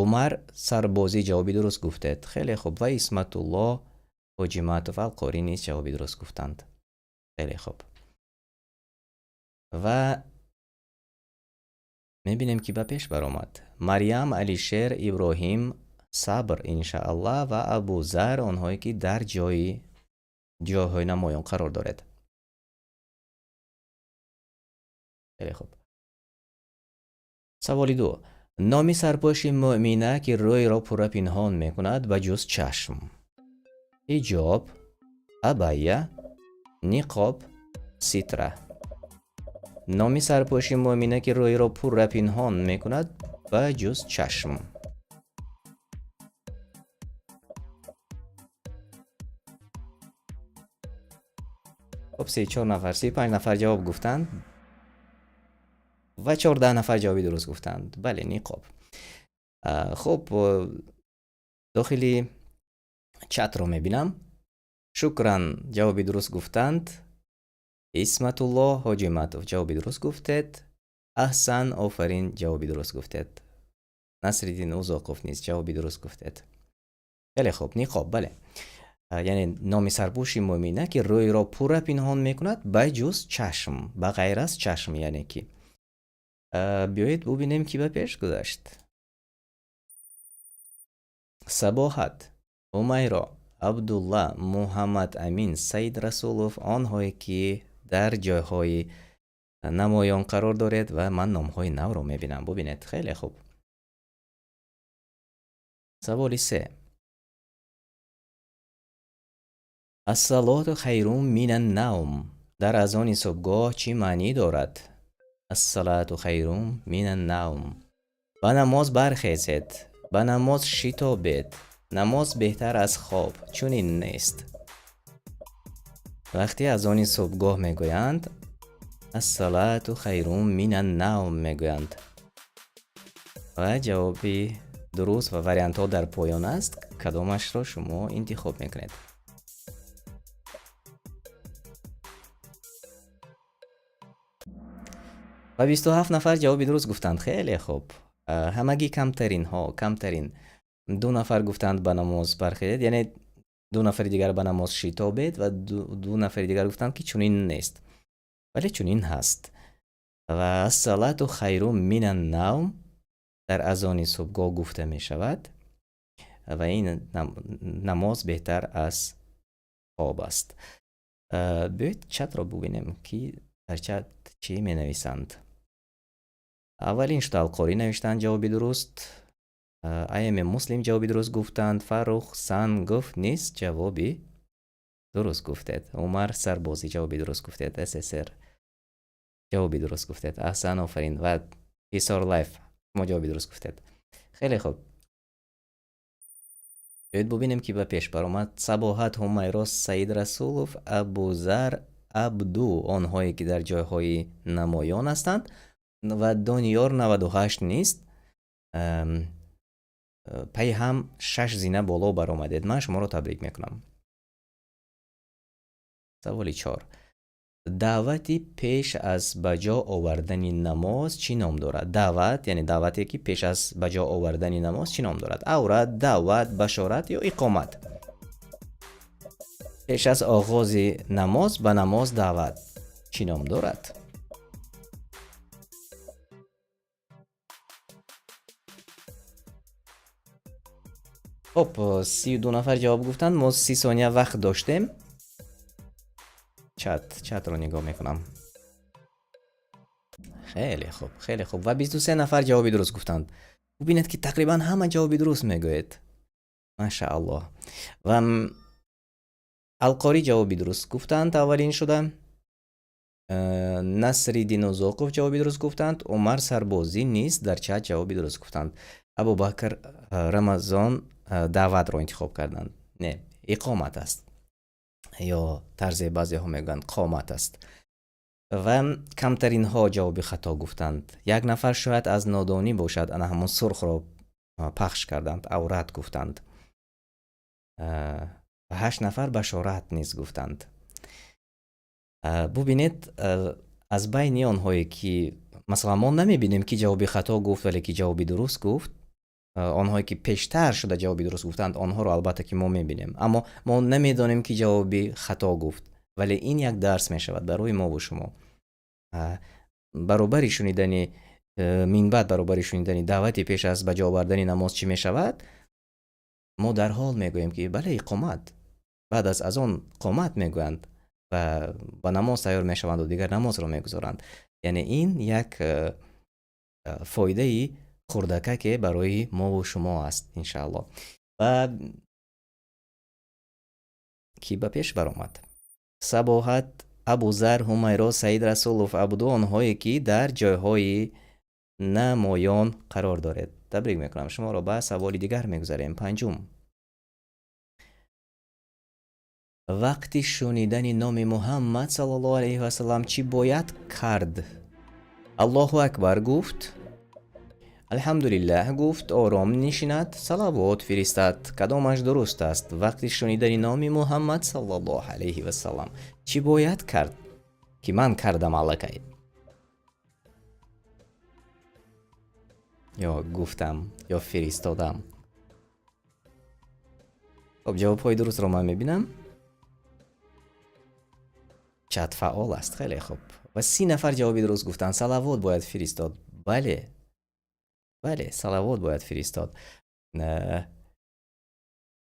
Умар Сарбозӣ ҷавоби дуруст гуфтед. Хеле хуб. Ва Исматуллоҳ Ҳоҷиматов Алқорӣ низ ҷавоби дуруст гуфтанд. Хеле хуб. Ва Мебинем, ки ба пеш баромад. Марьям, Алишер, Иброҳим, Сабр, иншааллоҳ, ва Абузар, онҳое ки дар ҷойҳои намоён қарор доред. Хеле хуб. Саволи 2. Номи сарпӯши мӯъмина, ки рӯйро пурра пинҳон мекунад ба ҷуз чашм. Ҳиҷоб, абая, ниқоб, ситра. Номи сарпӯши мӯъмина, ки рӯйро пурра пинҳон мекунад ба ҷуз чашм. Хуб, 34 нафар, 35 нафар ҷавоб гуфтанд ва 14 нафар ҷавоби дуруст гуфтанд. Бале, ниқоб. Хуб, дохили чатро мебинам. Шукран, ҷавоби дуруст гуфтанд. Исматулло Ҳоҷиматов, ҷавоби дуруст гуфтед. Аҳсан, офарин, ҷавоби дуруст гуфтед. Насриддин Узоқов низ ҷавоби дуруст гуфтед. Хеле хуб, ниқоб, бале. Яъне номи сарпӯши мӯъмина, ки рӯйро пурра пинҳон мекунад ба ҷуз чашм, ба ғайр аз чашм, яъне ки. Биёед бубинем, ки ба пеш гузашт. Сабоҳат, Умайро, Абдулла, Муҳаммад Амин, Саид Расулов, онҳое ки дар ҷойҳои намоён қарор доред ва ман номҳои навро мебинам. Бубинед, хеле хуб. Саволи 3. Ассалоту хайрум минан навм дар азони субҳгоҳ чӣ маънӣ дорад? Ассалату хайрум минан навм. Ба намоз бархезед, ба намоз шитобед, намоз беҳтар аз хоб, чунин нест. Вақте азони субҳгоҳ мегӯянд, ассалату хайрум минан навм мегӯянд. Ва ҷавоби дуруст ва вариантҳо дар поён аст, кадомашро шумо интихоб мекунед. Ва 27 нафар ҷавоби дуруст гуфтанд. Хеле хуб. Ҳамагӣ камтаринҳо, камтарин. 2 нафар гуфтанд ба намоз бархезед, яъне 2 нафари дигар ба намоз шитобед ва 2 нафари дигар гуфтанд, ки чунин нест. Вале чунин ҳаст. Ва ассалату хайрум минан навм дар азони субҳгоҳ гуфта мешавад ва ин намоз беҳтар аз хоб аст. Биёед чатро бубинем, ки дар чат чӣ менависанд. Аввалин шуд Алқорӣ навиштанд ҷавоби дуруст. Аяме Муслим ҷавоби дуруст гуфтанд. Фаррух Сангов низ ҷавоби дуруст гуфтед. Умар Сарбозӣ ҷавоби дуруст гуфтед. ССР ҷавоби дуруст гуфтед. Аҳсан, офарин. Ва Ҳисор Лайф шумо ҷавоби дуруст гуфтед. Хеле хуб. Биёед бубинем, ки ба пеш баромад. Сабоҳат, Ҳумайро, Саид Расулов, Абузар, Абду, онҳое ки дар ҷойҳои намоён ҳастанд ва Дониёр 98 нест. Пай ҳам 6 зина боло баромадед. Ман шуморо табрик мекунам. Саволи 4. Даъвати пеш аз ба ҷо овардани намоз чӣ ном дорад? Даъват, яъне даъвате ки пеш аз ба ҷо овардани намоз чӣ ном дорад? Аврат, даъват, башорат ё иқомат? Пеш аз оғози намоз ба намоз даъват чӣ ном дорад? Хуб, 32 нафар ҷавоб гуфтанд. Мо 30 сония вақт доштем. Чатро нигоҳ мекунам. Хеле хуб, хеле хуб. Ва 23 нафар ҷавоби дуруст гуфтанд. Бубинед, ки тақрибан ҳама ҷавоби дуруст мегӯед. Машааллоҳ. Ва Алқорӣ ҷавоби дуруст гуфтанд аввалин шуда. Насриддин Узоқов ҷавоби дуруст гуфтанд. Умар Сарбозӣ низ дар чат ҷавоби дуруст гуфтанд. Абубакр Рамазон даъватро интихоб карданд. Не, иқомат аст. Ё тарзе баъзеҳо мегӯянд қомат аст. Ва камтаринҳо ҷавоби хато гуфтанд. Як нафар шояд аз нодонӣ бошад, ана ҳамон сурхро пахш карданд, аврат гуфтанд. 8 нафар башорат низ гуфтанд. Бубинед, аз байни онҳое ки масалан мо намебинем ки ҷавоби хато гуфт, вале ки ҷавоби дуруст гуфт, онҳое ки пештар шуда ҷавоби дуруст гуфтанд, онҳоро албатта ки мо мебинем, аммо мо намедонем ки ҷавоби хато гуфт, вале ин як дарс мешавад барои мо ва шумо. Баробари шунидани Минбаъд баробари шунидани даъвати пеш аз ба ҷо овардани намоз чӣ мешавад? Мо дарҳол мегӯем, ки бале, иқомат. Баъд аз азон қомат мегӯянд ва ба намоз тайёр мешаванд ва дигар намозро мегузоранд. Яъне ин як фоидаи хурдакаке барои мо ва шумо аст, иншааллоҳ. Ва ки ба пеш баромад? Сабоҳат, Абузар, Ҳумайро, Саид Расулов, Абду, онҳое ки дар ҷойҳои намоён қарор доред. Табрик мекунам шуморо. Ба саволи дигар мегузарем. Панҷум. Вақти шунидани номи Муҳаммад саллаллоҳу алайҳи васаллам чӣ бояд кард? Аллоҳу акбар гуфт, Алҳамдулиллаҳ гуфт, ором нишинад, салавот фиристад. Кадомаш дуруст аст? Вақти шунидани номи Муҳаммад саллаллоҳу алайҳи васаллам чӣ бояд кард? Ки ман кардам аллакай. Ё гуфтам, ё фиристодам. Хоб, ҷавобҳои дурустро ман мебинам. Чат фаъол аст, хеле хуб. Ва 30 нафар ҷавоби дуруст гуфтанд. Салавот бояд фиристод. Бале, бале, салавот бояд фиристод.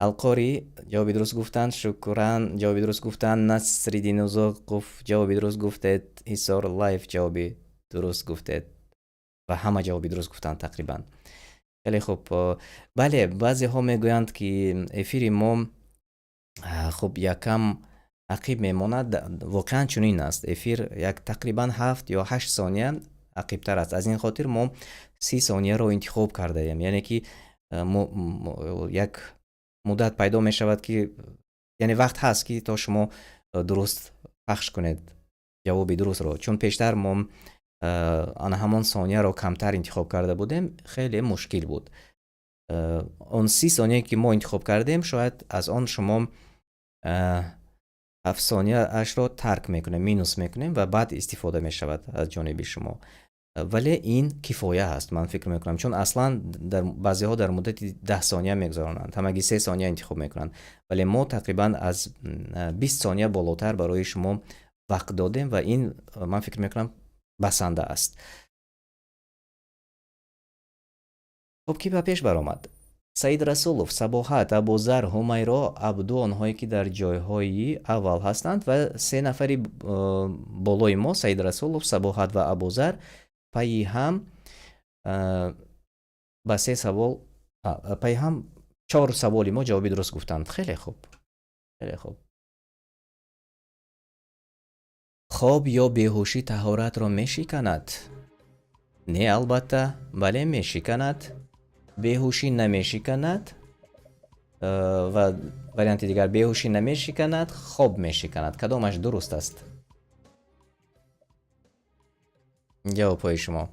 Алқорӣ ҷавоби дуруст гуфтанд, Шукран ҷавоби дуруст гуфтанд, Насриддин Узоқов ҷавоби дуруст гуфтед, Ҳисор Лайф ҷавоби дуруст гуфтед ва ҳама ҷавоби дуруст гуфтанд тақрибан. Хеле хуб. Бале, баъзеҳо мегӯянд, ки эфири мо хуб якам ақиб мемонад. Воқеан чунин аст. Эфир як тақрибан 7 ё 8 сония ақибтар аст. Аз ин хотир мо 30 сонияро интихоб кардаем. Яъне ки як муддат пайдо мешавад, ки яъне вақт ҳаст, ки то шумо дуруст пахш кунед ҷавоби дурустро. Чун пештар мо ана ҳамон сонияро камтар интихоб карда будем, хеле мушкил буд. Он 30 соние ки мо интихоб кардем, шояд аз он шумо 7 сонияашро тарк мекунем, минус мекунем ва баъд истифода мешавад аз ҷониби шумо. Вале ин кифоя аст, ман фикр мекунам, чун аслан дар баъзеҳо дар муддати 10 сония мегузаронанд, ҳамагӣ 3 сония интихоб мекунанд. Вале мо тақрибан аз 20 сония болотар барои шумо вақт додем ва ин, ман фикр мекунам, басанда аст. Хуб, ки ба пеш баромад? Саид Расулов, Сабоҳат, Абузар, Ҳумайро, Абду, онҳое ки дар ҷойҳои аввал ҳастанд ва се нафари болои мо, Саид Расулов, Сабоҳат ва Абузар, пайи ҳам ба се савол, пайи ҳам чор саволи мо ҷавоби дуруст гуфтанд. Хеле хуб, хеле хуб. Хоб ё беҳушӣ таҳоратро мешиканад? Не, албатта, бале, мешиканад. Беҳушӣ намешиканад ва варианти дигар беҳушӣ намешиканад, хоб мешиканад. Кадомаш дуруст аст? Ҷавобҳои шумо.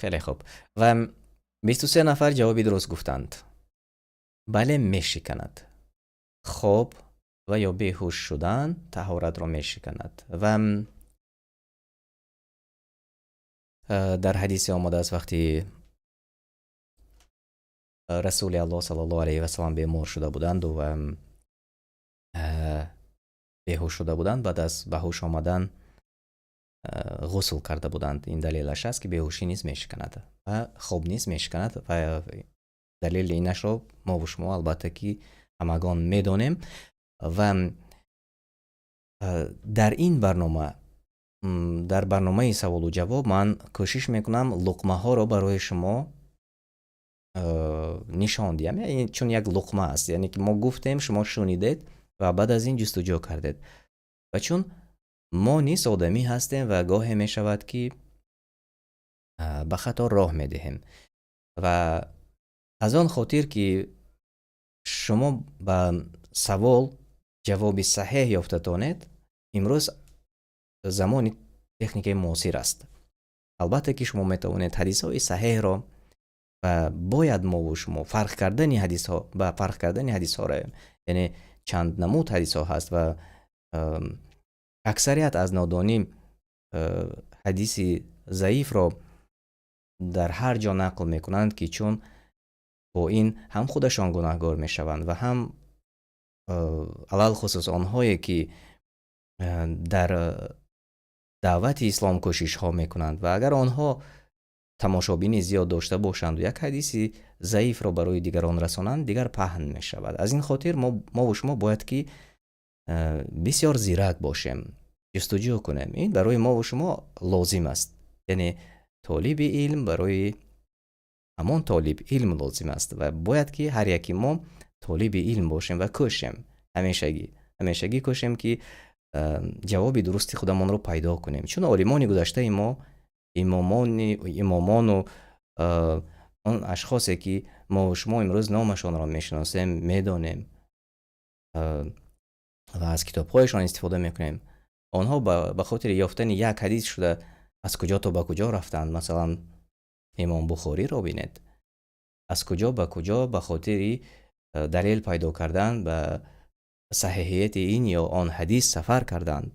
Хеле хуб. Ва 23 нафар ҷавоби дуруст гуфтанд. Бале, мешиканад. Хоб ва ё беҳуш шудан таҳоратро мешиканад. Ва дар ҳадисе омадааст, вақти Расули Аллоҳ саллаллоҳу алайҳи васаллам бемор шуда буданд ва беҳуш шуда буданд, баъд аз ба ҳуш омадан ғусл карда буданд. Ин далелаш аст, ки беҳушӣ низ мешиканад ва хоб низ мешиканад ва далели инашро мо ва шумо албатта ки ҳамагон медонем. Ва дар ин барнома, дар барномаи саволу ҷавоб ман кӯшиш мекунам луқмаҳоро барои шумо нишон диҳам. Яъне чун як луқма аст, яъне ки мо гуфтем, шумо шунидед ва баъд аз ин ҷустуҷӯ кардед. Ва чун мо низ одамӣ ҳастем ва гоҳе мешавад, ки ба хато роҳ медиҳем. Ва аз он хотир ки шумо ба савол ҷавоби саҳеҳ ёфта тонед, имрӯз замони техникаи муосир аст. Албатта ки шумо метавонед ҳадисҳои саҳеҳро ва бояд мо ва шумо фарқ кардани ҳадисҳо ба фарқ кардани ҳадисҳо равем. Яъне чанд намуд ҳадисҳо ҳаст ва аксарият аз нодонӣ ҳадиси заифро дар ҳар ҷо нақл мекунанд, ки чун бо ин ҳам худашон гунаҳгор мешаванд ва ҳам алалхусус онҳое ки Дар даъвати ислом кӯшишҳо мекунанд ва агар онҳо тамошобини зиёд дошта бошанд ва як ҳадиси заифро барои дигарон расонанд, дигар паҳн мешавад. Аз ин хотир мо ва шумо бояд ки бисёр зирак бошем, ҷустуҷӯ кунем. Ин барои мо ва шумо лозим аст. Яъне толиби илм барои ҳамон толиб илм лозим аст ва бояд ки ҳар яки мо толиби илм бошем ва кӯшем ҳамешагӣ, ҳамешагӣ кӯшем ки ҷавоби дурусти худамонро пайдо кунем. Чун олимони гузаштаи мо, имомони имомону он ашхосе ки мо ва шумо имрӯз номашонро мешиносем, медонем ва аз китобҳояшон истифода мекунем, онҳо ба хотири ёфтани як ҳадис шуда аз куҷо то ба куҷо рафтанд. Масалан, Имом Бухориро бинед, аз куҷо ба куҷо ба хотири далел пайдо кардан ба саҳиҳияти ин ё он ҳадис сафар карданд.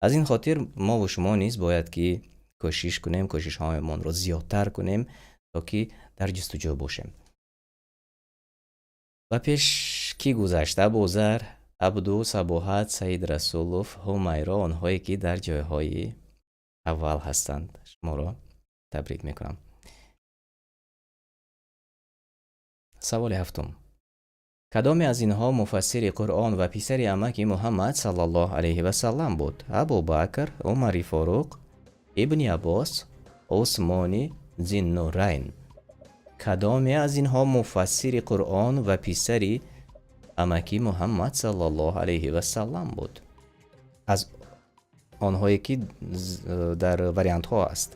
Аз ин хотир мо ва шумо низ бояд ки кӯшиш кунем, кӯшишҳоямонро зиёдтар кунем, то ки дар ҷустуҷӯ бошем. Ба пеш кӣ гузашт? Абузар, Абду, Сабоҳат, Саид Расулов, Ҳумайро, онҳое ки дар ҷойҳои аввал ҳастанд, шуморо табрик мекунам. Саволи ҳафтум. Кадоме аз инҳо муфассири Қуръон ва писари амаки Муҳаммад саллаллоҳу алайҳи ва саллам буд? Абубакр, Умари Форуқ, Ибни Аббос, Усмони Зиннурайн. Кадоме аз инҳо муфассири Қуръон ва писари амаки Муҳаммад саллаллоҳу алайҳи ва саллам буд? Аз онҳое ки дар вариантҳо аст.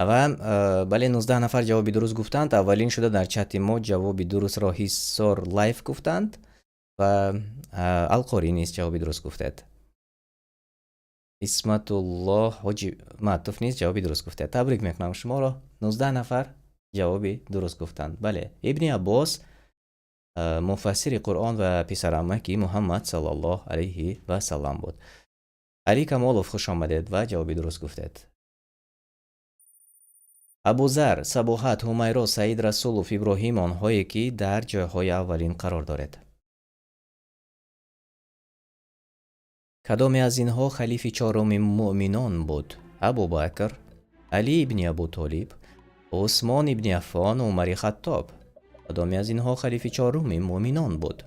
Ва бале, 19 нафар ҷавоби дуруст гуфтанд. Аввалин шуда дар чати мо ҷавоби дурустро Ҳиссор Лайф гуфтанд ва Алқорӣ низ ҷавоби дуруст гуфтед. Исматуллоҳ Ҳоҷиматов низ ҷавоби дуруст гуфтед. Табрик мекунам шуморо. 19 нафар ҷавоби дуруст гуфтанд. Бале, Ибни Аббос муфассири Қуръон ва писарамаки Муҳаммад саллаллоҳу алайҳи ва саллам буд. Али Камолов, хуш омадед ва ҷавоби дуруст гуфтед. Абузар, Сабоҳат, Ҳумайро, Саид Расулов, Иброҳим, онҳое ки дар ҷойҳои аввалин қарор доред. Кадоме аз инҳо халифи чоруми муъминон буд? Абубакр, Али ибни Абу Толиб, Усмон ибни Аффон, Умари Хаттоб. Кадоме аз инҳо халифи чоруми муъминон буд?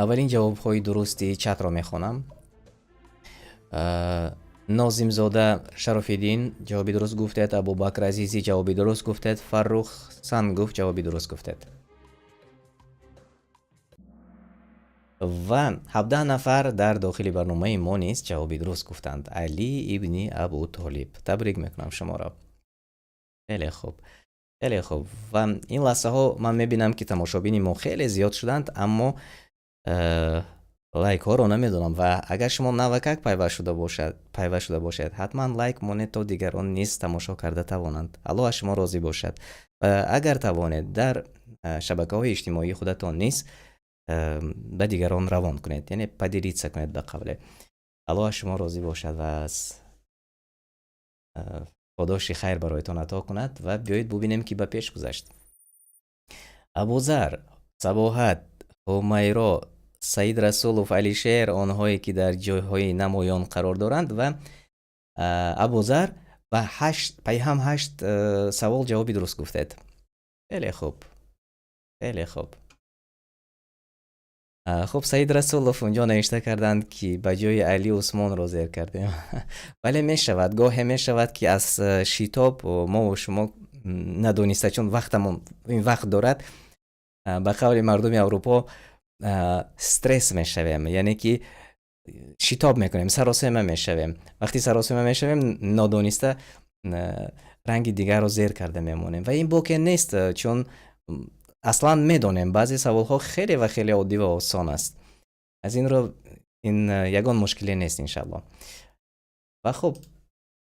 Аввалин ҷавобҳои дурусти чатро мехонам. Нозимзода Шарофиддин ҷавоби дуруст гуфтед, Абубакр Азизӣ ҷавоби дуруст гуфтед, Фаррух Сангуф ҷавоби дуруст гуфтед. Ва 17 нафар дар дохили барномаи мо низ ҷавоби дуруст гуфтанд. Али ибни Абу Толиб. Табрик мекунам шуморо. Хеле хуб. Хеле хуб. Ва ин лаҳзаҳо ман мебинам ки тамошобини мо хеле зиёд шуданд, аммо лайкҳоро намедонам ва агар шумо навакак пайваст шуда бошед, ҳатман лайк монед, то дигарон низ тамошо карда тавонанд. Аллоҳ аз шумо розӣ бошад. Ва агар тавонед, дар шабакаҳои иҷтимоии худатон низ ба дигарон равон кунед, яъне поделиться кунед ба қавле. Аллоҳ аз шумо розӣ бошад ва аз подоши хайр бароятон ато кунад. Ва биёед бубинем, ки ба пеш гузашт. Абузар, Сабоҳат, Ҳумайро, Саид Расулов, Алишер, онҳое ки дар ҷойҳои намоён қарор доранд ва Абузар ба ҳашт пайҳам ҳашт савол ҷавоби дуруст гуфтед. Хеле хуб, хеле хуб. Хуб, Саид Расулов унҷо навишта карданд, ки ба ҷои Али Усмонро зер кардем. Бале, мешавад, гоҳе мешавад, ки аз шитоб мо шумо надониста, чун вақтамон ин вақт дорад, ба қавли мардуми Аврупо стресс мешавем, яъне ки шитоб мекунем, саросема мешавем. Вақти саросема мешавем, нодониста ранги дигарро зер карда мемонем ва ин боке нест, чун аслан медонем, баъзе саволҳо хеле ва хеле оддӣ ва осон аст. Аз ин рӯ ин ягон мушкиле нест, иншаалло. Ва хуб,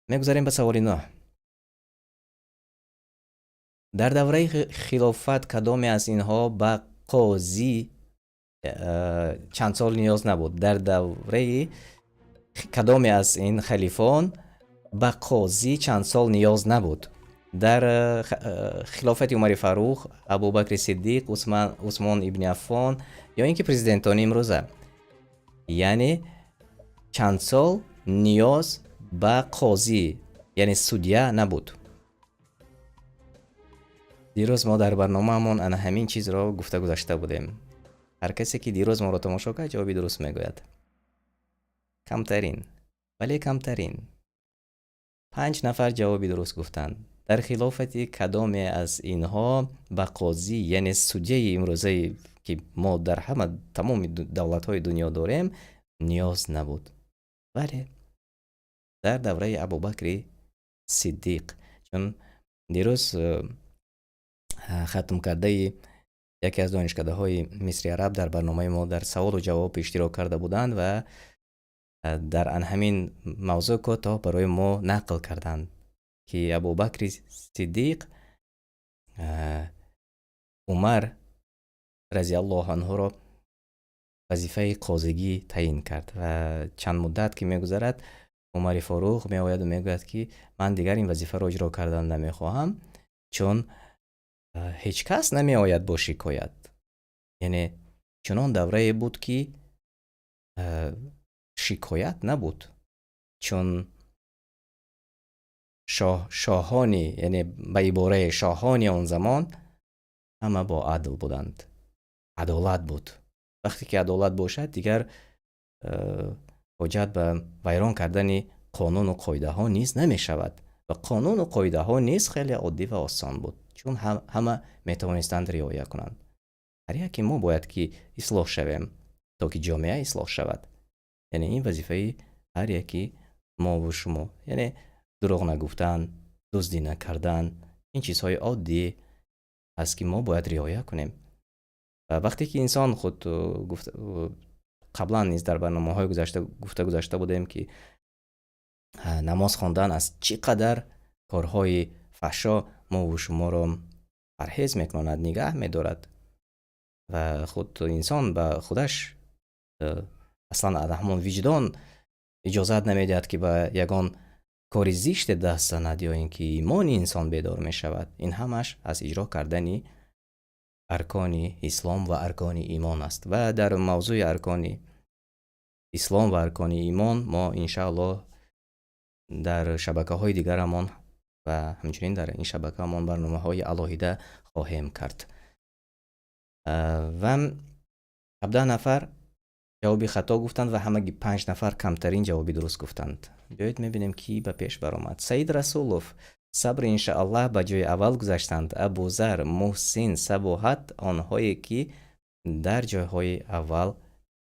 мегузарем ба саволи нӯҳ. Дар давраи хилофат кадоме аз инҳо ба қозӣ чанд сол ниёз набуд? Дар давраи кадоме аз ин халифон ба қозӣ чанд сол ниёз набуд? Дар хилофати Умари Фарух, Абубакри Сиддиқ, Усмон ибни Аффон ё ин ки президентони имрӯза. Яъне чанд сол ниёз ба қозӣ, яъне судья набуд. Дирӯз мо дар барномаамон ана ҳамин чизро гуфта гузашта будем. Ҳар касе ки дирӯз моро тамошо кард, ҷавоби дуруст мегӯяд. Камтарин, вале камтарин. 5 нафар ҷавоби дуруст гуфтанд. Дар хилофати кадоме аз инҳо ба қозӣ, яъне судяи имрӯзае ки мо дар ҳама тамоми давлатҳои дунё дорем, ниёз набуд. Бале, дар давраи Абубакри Сиддиқ. Чун дирӯз хатмкардаи яке аз донишкадаҳои Мисри Араб дар барномаи мо дар саволу ҷавоб иштирок карда буданд ва дар ан ҳамин мавзӯъ кӯтоҳ барои мо нақл карданд, ки Абубакри Сиддиқ Умар разиаллоҳу анҳуро вазифаи қозигӣ таъин кард ва чанд муддат ки мегузарад, Умари Форух меояду мегӯяд, ки ман дигар ин вазифаро иҷро кардан намехоҳам, чун ҳеҷ кас намеояд бо шикоят. Яъне чунон даврае буд, ки шикоят набуд, чун шоҳони, яъне ба ибораи шоҳони он замон ҳама бо адл буданд, адолат буд. Вақте ки адолат бошад, дигар ҳоҷат ба вайрон кардани қонуну қоидаҳо низ намешавад ва қонуну қоидаҳо низ хеле оддӣ ва осон буд, чун ҳама метавонистанд риоя кунанд. Ҳар яке мо бояд ки ислоҳ шавем, то ки ҷомеа ислоҳ шавад. Яъне ин вазифаи ҳар яки мову шумо, яъне дурӯғ нагуфтан, дуздӣ накардан, ин чизҳои оддӣ аст, ки мо бояд риоя кунем. Ва вақте ки инсон худ гуфт, қаблан низ дар барномаҳои гузашта гуфта гузашта будем, ки намоз хондан аз чӣ қадар корҳои фаҳшо мову шуморо парҳез мекунад, нигаҳ медорад ва худ инсон ба худаш аслан ҳамон виҷдон иҷозат намедиҳад, ки ба ягон кори зиште даст занад ё ин ки имони инсон бедор мешавад. Ин ҳамаш аз иҷро кардани аркони ислом ва аркони имон аст. Ва дар мавзӯи аркони ислом ва аркони имон мо иншааллоҳ дар шабакаҳои дигарамон ва ҳамчунин дар ин шабакаамон барномаҳои алоҳида хоҳем кард. Ва 17 нафар ҷавоби хато гуфтанд ва ҳамаги 5 нафар камтарин ҷавоби дуруст гуфтанд. Биёед мебинем, ки ба пеш баромад. Саид Расулов, Сабр иншааллоҳ ба ҷои аввал гузаштанд. Абузар, Муҳсин, Сабоҳат, онҳое ки дар ҷойҳои аввал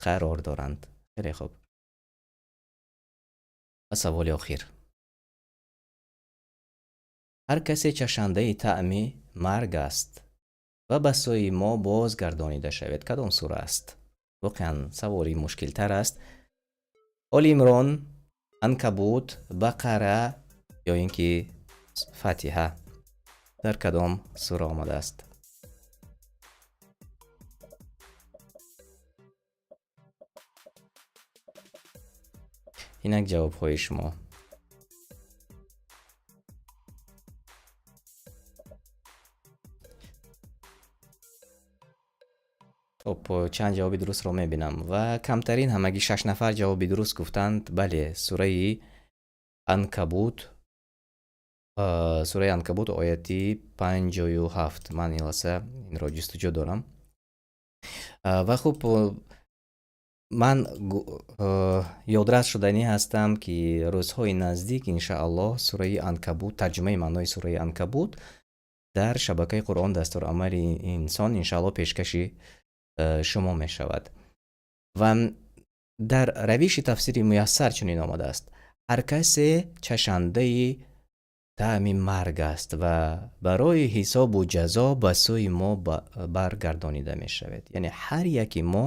қарор доранд. Хеле хуб. Ва саволи охир. Ҳар касе чашандаи таъми марг аст ва ба сӯи мо бозгардонида шавед. Кадом сура аст? Воқеан саволи мушкилтар аст. Оли Имрон, Анкабут, Бақара ё ин ки Фатиҳа. Дар кадом сура омадааст? Инак ҷавобҳои шумо. Хоб, чанд ҷавоби дурустро мебинам ва камтарин ҳамагӣ 6 нафар ҷавоби дуруст гуфтанд. Бале, сураи Анкабут, сураи Анкабут ояти 57. Ман ин лаҳза инро ҷустуҷӯ дорам. Ва хуб, ман ёдрас шуданӣ ҳастам, ки рӯзҳои наздик иншааллоҳ сураи Анкабут, тарҷумаи маънои сураи Анкабут дар шабакаи Қуръон дастурамали инсон иншааллоҳ пешкаши шумо мешавад. Ва дар равиши тафсири Муяссар чунин омадааст: ҳар касе чашандаи таъми марг аст ва барои ҳисобу ҷазо ба сӯи мо баргардонида мешавед. Яъне ҳар яки мо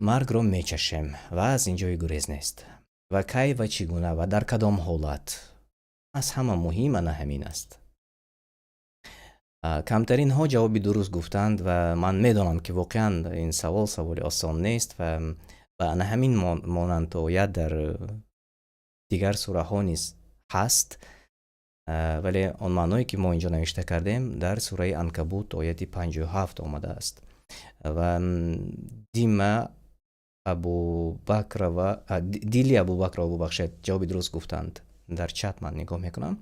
маргро мечашем ва аз ин ҷои гурез нест. Ва кай ва чӣ гуна ва дар кадом ҳолат, аз ҳама муҳим ана ҳамин аст. Камтаринҳо ҷавоби дуруст гуфтанд ва ман медонам, ки воқеан ин савол саволи осон нест ва ба ана ҳамин монанд оят дар дигар сураҳо низ ҳаст. Вале он маъное, ки мо инҷо навишта кардем, дар сураи Анкабут ояти 57 омадааст. Ва Дима Абубакрова, Дили Абубакрова, бубахшед, ҷавоби дуруст гуфтанд. Дар чат ман нигоҳ мекунам.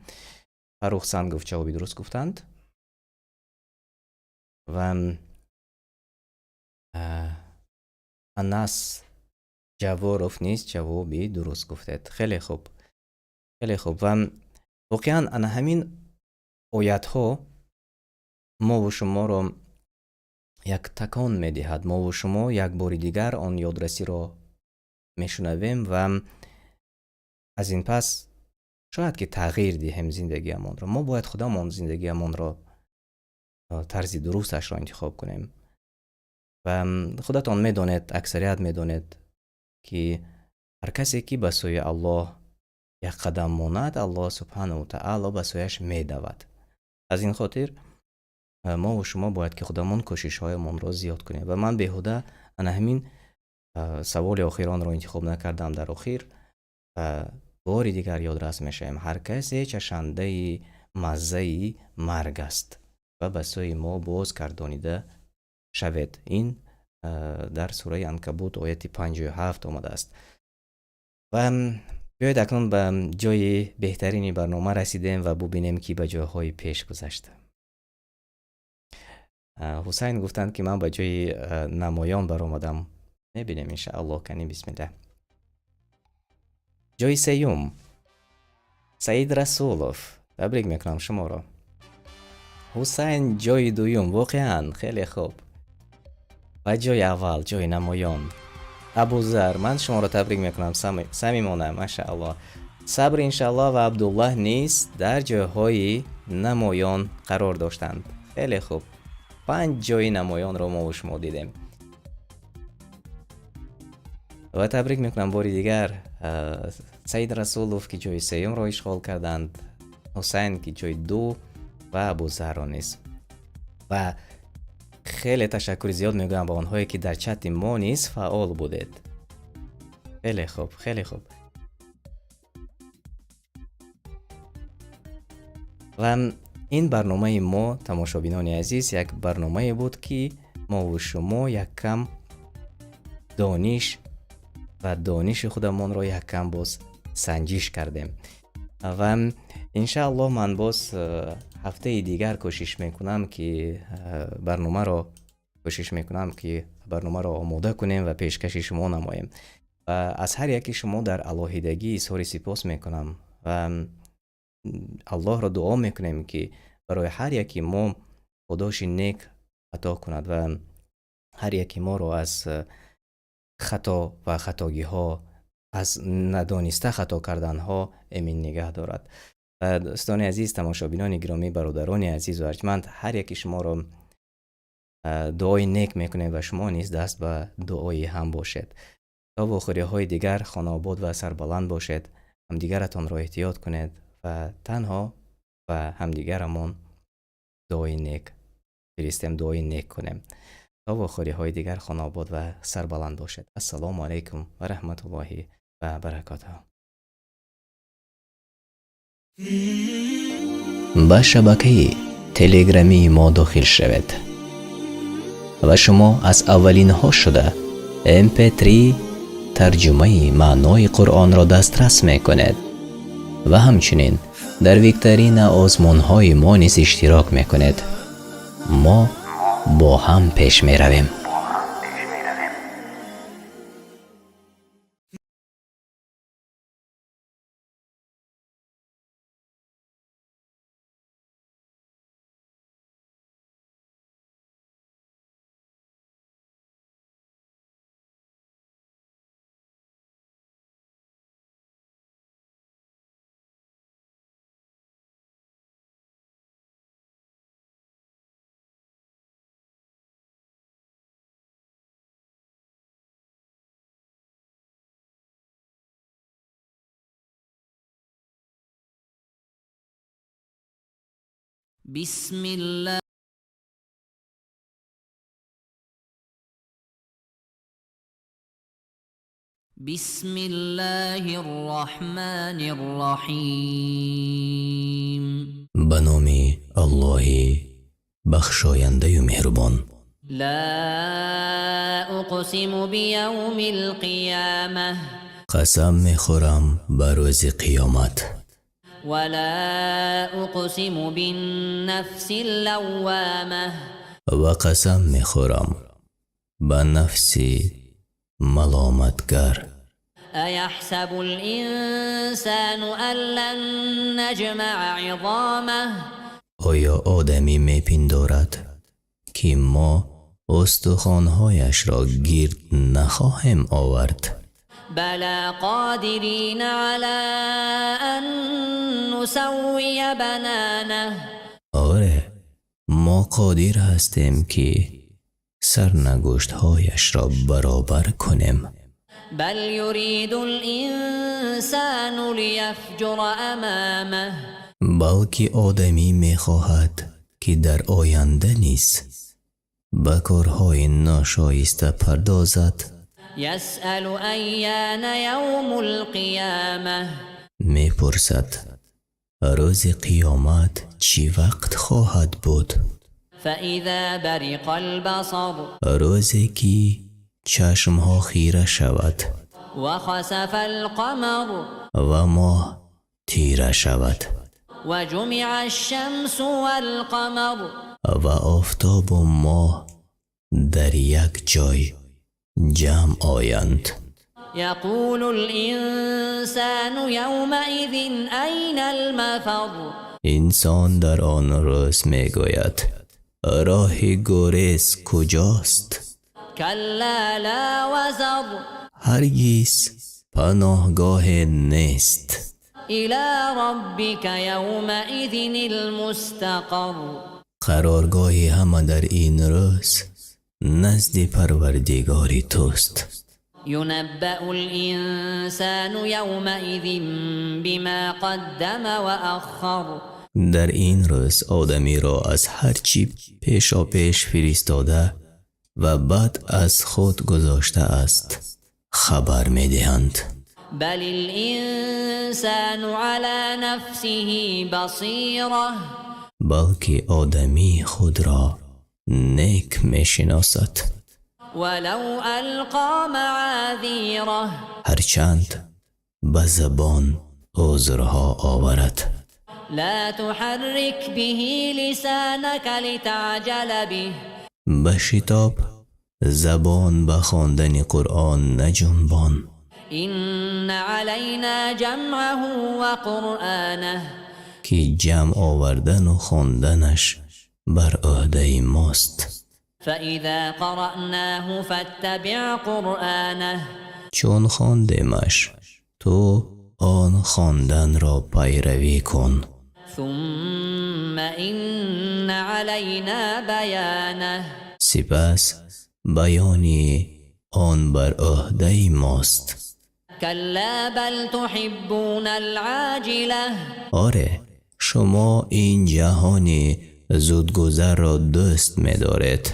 Фарух Сангов ҷавоби дуруст гуфтанд. Ва Анас Ҷаворов низ ҷавоби дуруст гуфтед. Хеле хуб, хеле хуб. Ва воқеан ана ҳамин оятҳо мову шуморо як такон медиҳад. Мову шумо як бори дигар он ёдрасиро мешунавем ва аз ин пас шояд ки тағйир диҳем зиндагиамонро. Мо бояд худамон зиндагиамонро тарзи дурусташро интихоб кунем. Ва худатон медонед, аксарият медонед, ки ҳар касе ки ба сӯи Аллоҳ як қадам монад, Аллоҳ субҳанаҳу таъоло ба сӯяш медавад. Аз ин хотир мову шумо бояд ки худамон кӯшишҳоямонро зиёд кунем. Ва ман беҳуда ана ҳамин саволи охиронро интихоб накардам дар охир. Бори дигар ёдрас мешавем: ҳар касе чашандаи маззаи марг аст ва ба сӯи мо боз гардонида шавед. Ин дар сураи Анкабут ояти 57 омадааст. Ва биёед, акнун ба ҷои беҳтарини барнома расидем ва бубинем, ки ба ҷойҳои пеш гузашт. Ҳусайн гуфтанд, ки ман ба ҷои намоён баромадам. Мебинем, иншааллоҳ. Кани, бисмиллаҳ. Ҷои сеюм Саид Расулов, табрик мекунам шуморо. Ҳусайн ҷои дуюм, воқеан хеле хуб. Ва ҷои аввал, ҷои намоён, Абузар, ман шуморо табрик мекунам самимона, машааллоҳ. Сабр, иншааллоҳ, ва Абдуллаҳ низ дар ҷойҳои намоён қарор доштанд. Хеле хуб, панҷ ҷои намоёнро мо шумо дидем. Ва табрик мекунам бори дигар Саид Расулов, ки ҷои сеюмро ишғол карданд, Ҳусайн, ки ҷои ду, ва Абузарро низ. Ва хеле ташаккури зиёд мегӯям ба онҳое, ки дар чати мо низ фаъол будед. Хеле хуб, хеле хуб. Ва ин барномаи мо, тамошобинони азиз, як барномае буд, ки мову шумо як кам дониш ва дониши худамонро як кам боз санҷиш кардем. Ва иншааллоҳ ман боз ҳафтаи дигар кӯшиш мекунам, ки барномаро кӯшиш мекунам, ки барномаро омода кунем ва пешкаши шумо намоем. Ва аз ҳар яки шумо дар алоҳидагӣ изҳори сипос мекунам ва Аллоҳро дуо мекунем, ки барои ҳар яки мо подоши нек ато кунад ва ҳар яки моро аз хато ва хатогиҳо, аз надониста хато карданҳо эмин нигаҳ дорад. Ва дӯстони азиз, тамошобинони гиромӣ, бародарони азизу арҷманд, ҳар яки шуморо дуои нек мекунем ва шумо низ даст ба дуои ҳам бошед. То вохӯриҳои дигар хонаобод ва сарбаланд бошед, ҳамдигаратонро эҳтиёт кунед ва танҳо ба ҳамдигарамон дуои нек фиристем, дуои нек кунем. То вохӯриҳои дигар хонаобод ва сарбаланд бошед. Ассалому алайкум ва раҳматуллоҳи ва баракотуҳ. Ба шабакаи телеграмии мо дохил шавед ва шумо аз аввалинҳо шуда mp3 тарҷумаи маънои Қуръонро дастрас мекунед ва ҳамчунин дар викторина озмунҳои мо низ иштирок мекунед. Мо бо ҳам пеш меравем. بسم الله. بسم الله الرحمن الرحيم. Ба номи Аллоҳи бахшояндаю меҳрубон. لا أقسم بيوم القيامة. Қасам мехӯрам ба рӯзи қиёмат. ولا أقسم بالنفس اللوامة. Ва қасам мехӯрам ба нафси маломатгар. أيحسب الإنسان أن لن نجمع عظامه؟ Оё одамӣ мепиндорад, ки мо устухонҳояшро гирд нахоҳем овард? بلى قادرين على أن نسوي بنانه. Оре, мо қодир ҳастем, ки сарнагуштҳояшро баробар кунем. بل يريد الإنسان ليفجر أمامه. Балки одамӣ мехоҳад, ки дар оянда низ ба корҳои ношоиста пардозад. يسأل أيان يوم القيامة. Мепурсад, рӯзи қиёмат чӣ вақт хоҳад буд? فإذا برق البصر. Рӯзе ки чашмҳо хира шавад. وخسف القمر. Ва моҳ тира шавад. وجمع الشمس والقمر. Ва офтобу моҳ дар як ҷой ҷамъ оянд. يقول الإنسان يومئذ أين المفر؟ Инсон дар он рӯз мегӯяд: роҳи гурез куҷост? كلا لا وزر. Ҳаргиз, паноҳгоҳе нест. إلى ربك يومئذ المستقر. Қароргоҳи ҳама дар ин рӯз назди Парвардигори туст. ينبأ الإنسان يومئذ بما قدم وأخر. Дар ин рӯз одамиро аз ҳар чӣ пешопеш фиристода ва баъд аз худ гузоштааст хабар медиҳанд. بل الإنسان على نفسه بصيرة. Балки одамӣ худро нек мешиносад. ولو ألقى معاذيره. Ҳарчанд ба забон узрҳо оварад. لا تحرك به لسانك لتعجل به. Ба шитоб забон ба хондани Қуръон наҷунбон. إن علينا جمعه وقرآنه. Ки ҷамъ овардану хонданаш бар ӯҳдаи мост. فإذا قرأناه فاتبع قرآنه. Чун хондемаш, ту он хонданро пайравӣ кун. ثم إن علينا بيانه. Сипас баёни он бар ӯҳдаи мост. كلا بل تحبون العاجلة. Оре, шумо ин ҷаҳони зудгузарро дӯст медоред.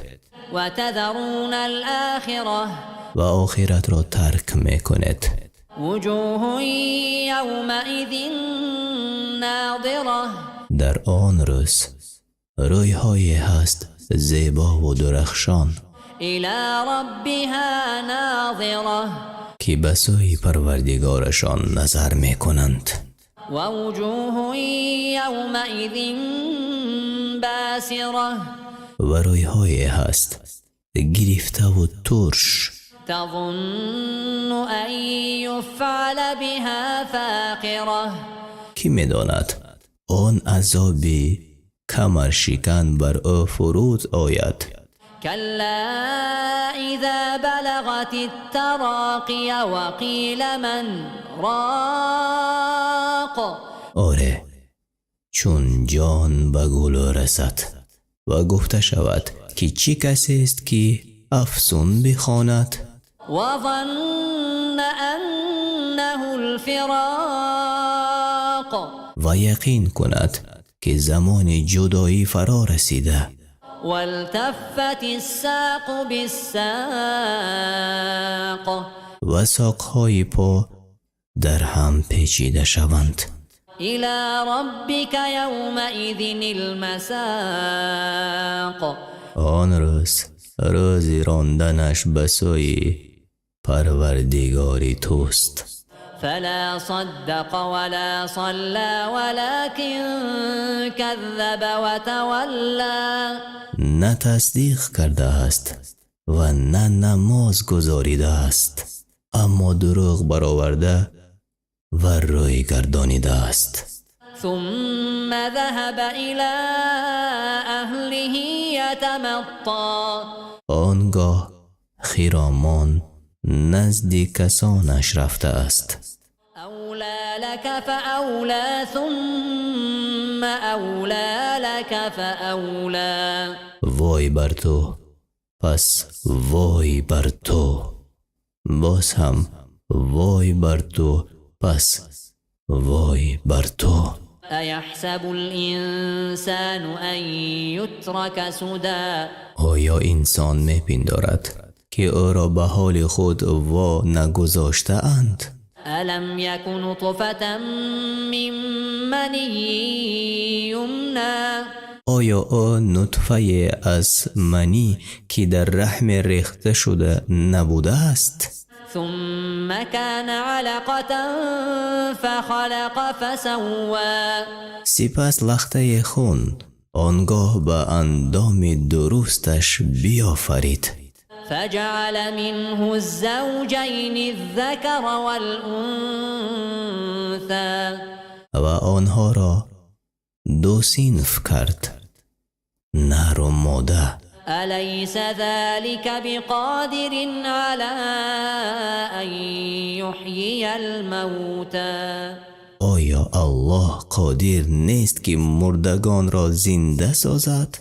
وتذرون الآخرة. Ва охиратро тарк мекунед. وجوه يومئذ ناضرة. Дар он рӯз рӯйҳое ҳаст зебову дурахшон, إلى ربها ناظرة. Ки ба сӯи Парвардигорашон назар мекунанд. ووجوه يومئذ باسرة. Ва рӯйҳое ҳаст гирифтаву турш, تظن أن يفعل بها فاقرة. Кӣ медонад, он азоби камаршикан бар ӯ фуруд ояд. كلا إذا بلغت التراقي وقيل من راق. Оре, чун ҷон ба гулӯ расад ва гуфта шавад, ки чӣ касест, ки афсун бихонад? وظن أنه الفراق. Ва яқин кунад, ки замони ҷудоӣ фаро расида. والتفت الساق بالساق. Ва соқҳои по дар ҳам печида шаванд. إلى ربك يومئذ المساق. Он рӯз рӯзи ронданаш ба сӯи Парвардигори туст. فلا صدق ولا صلى ولكن كذب وتولى. На тасдиқ кардааст ва на намоз гузоридааст, аммо дурӯғ бароварда ва рӯй гардонидааст. ثم ذهب إلى أهله يتمطى. Он гоҳ хиромон назди касонаш рафтааст. أولى لك فأولى ثم أولى لك فأولى. Вой бар ту, пас вой бар ту, боз ҳам вой бар ту, пас вой бар ту. أيحسب الإنسان أن يترك سدى؟ Оё инсон мепиндорад, ки ӯро ба ҳоли худ во нагузоштаанд? ألم يك نطفة من مني يمنى؟ Оё ӯ нутфае аз манӣ, ки дар раҳме рехта шуда, набудааст? ثم كان علقة فخلق فسوى. Сипас лахтаи хун, он гоҳ ба андоми дурусташ биёфарид. فجعل منه الزوجين الذكر والأنثى. Ва онҳоро ду синф кард, нару мода. أليس ذلك بقادر على أن يحيي الموتى؟ Оё Аллоҳ қодир нест, ки мурдагонро зинда созад?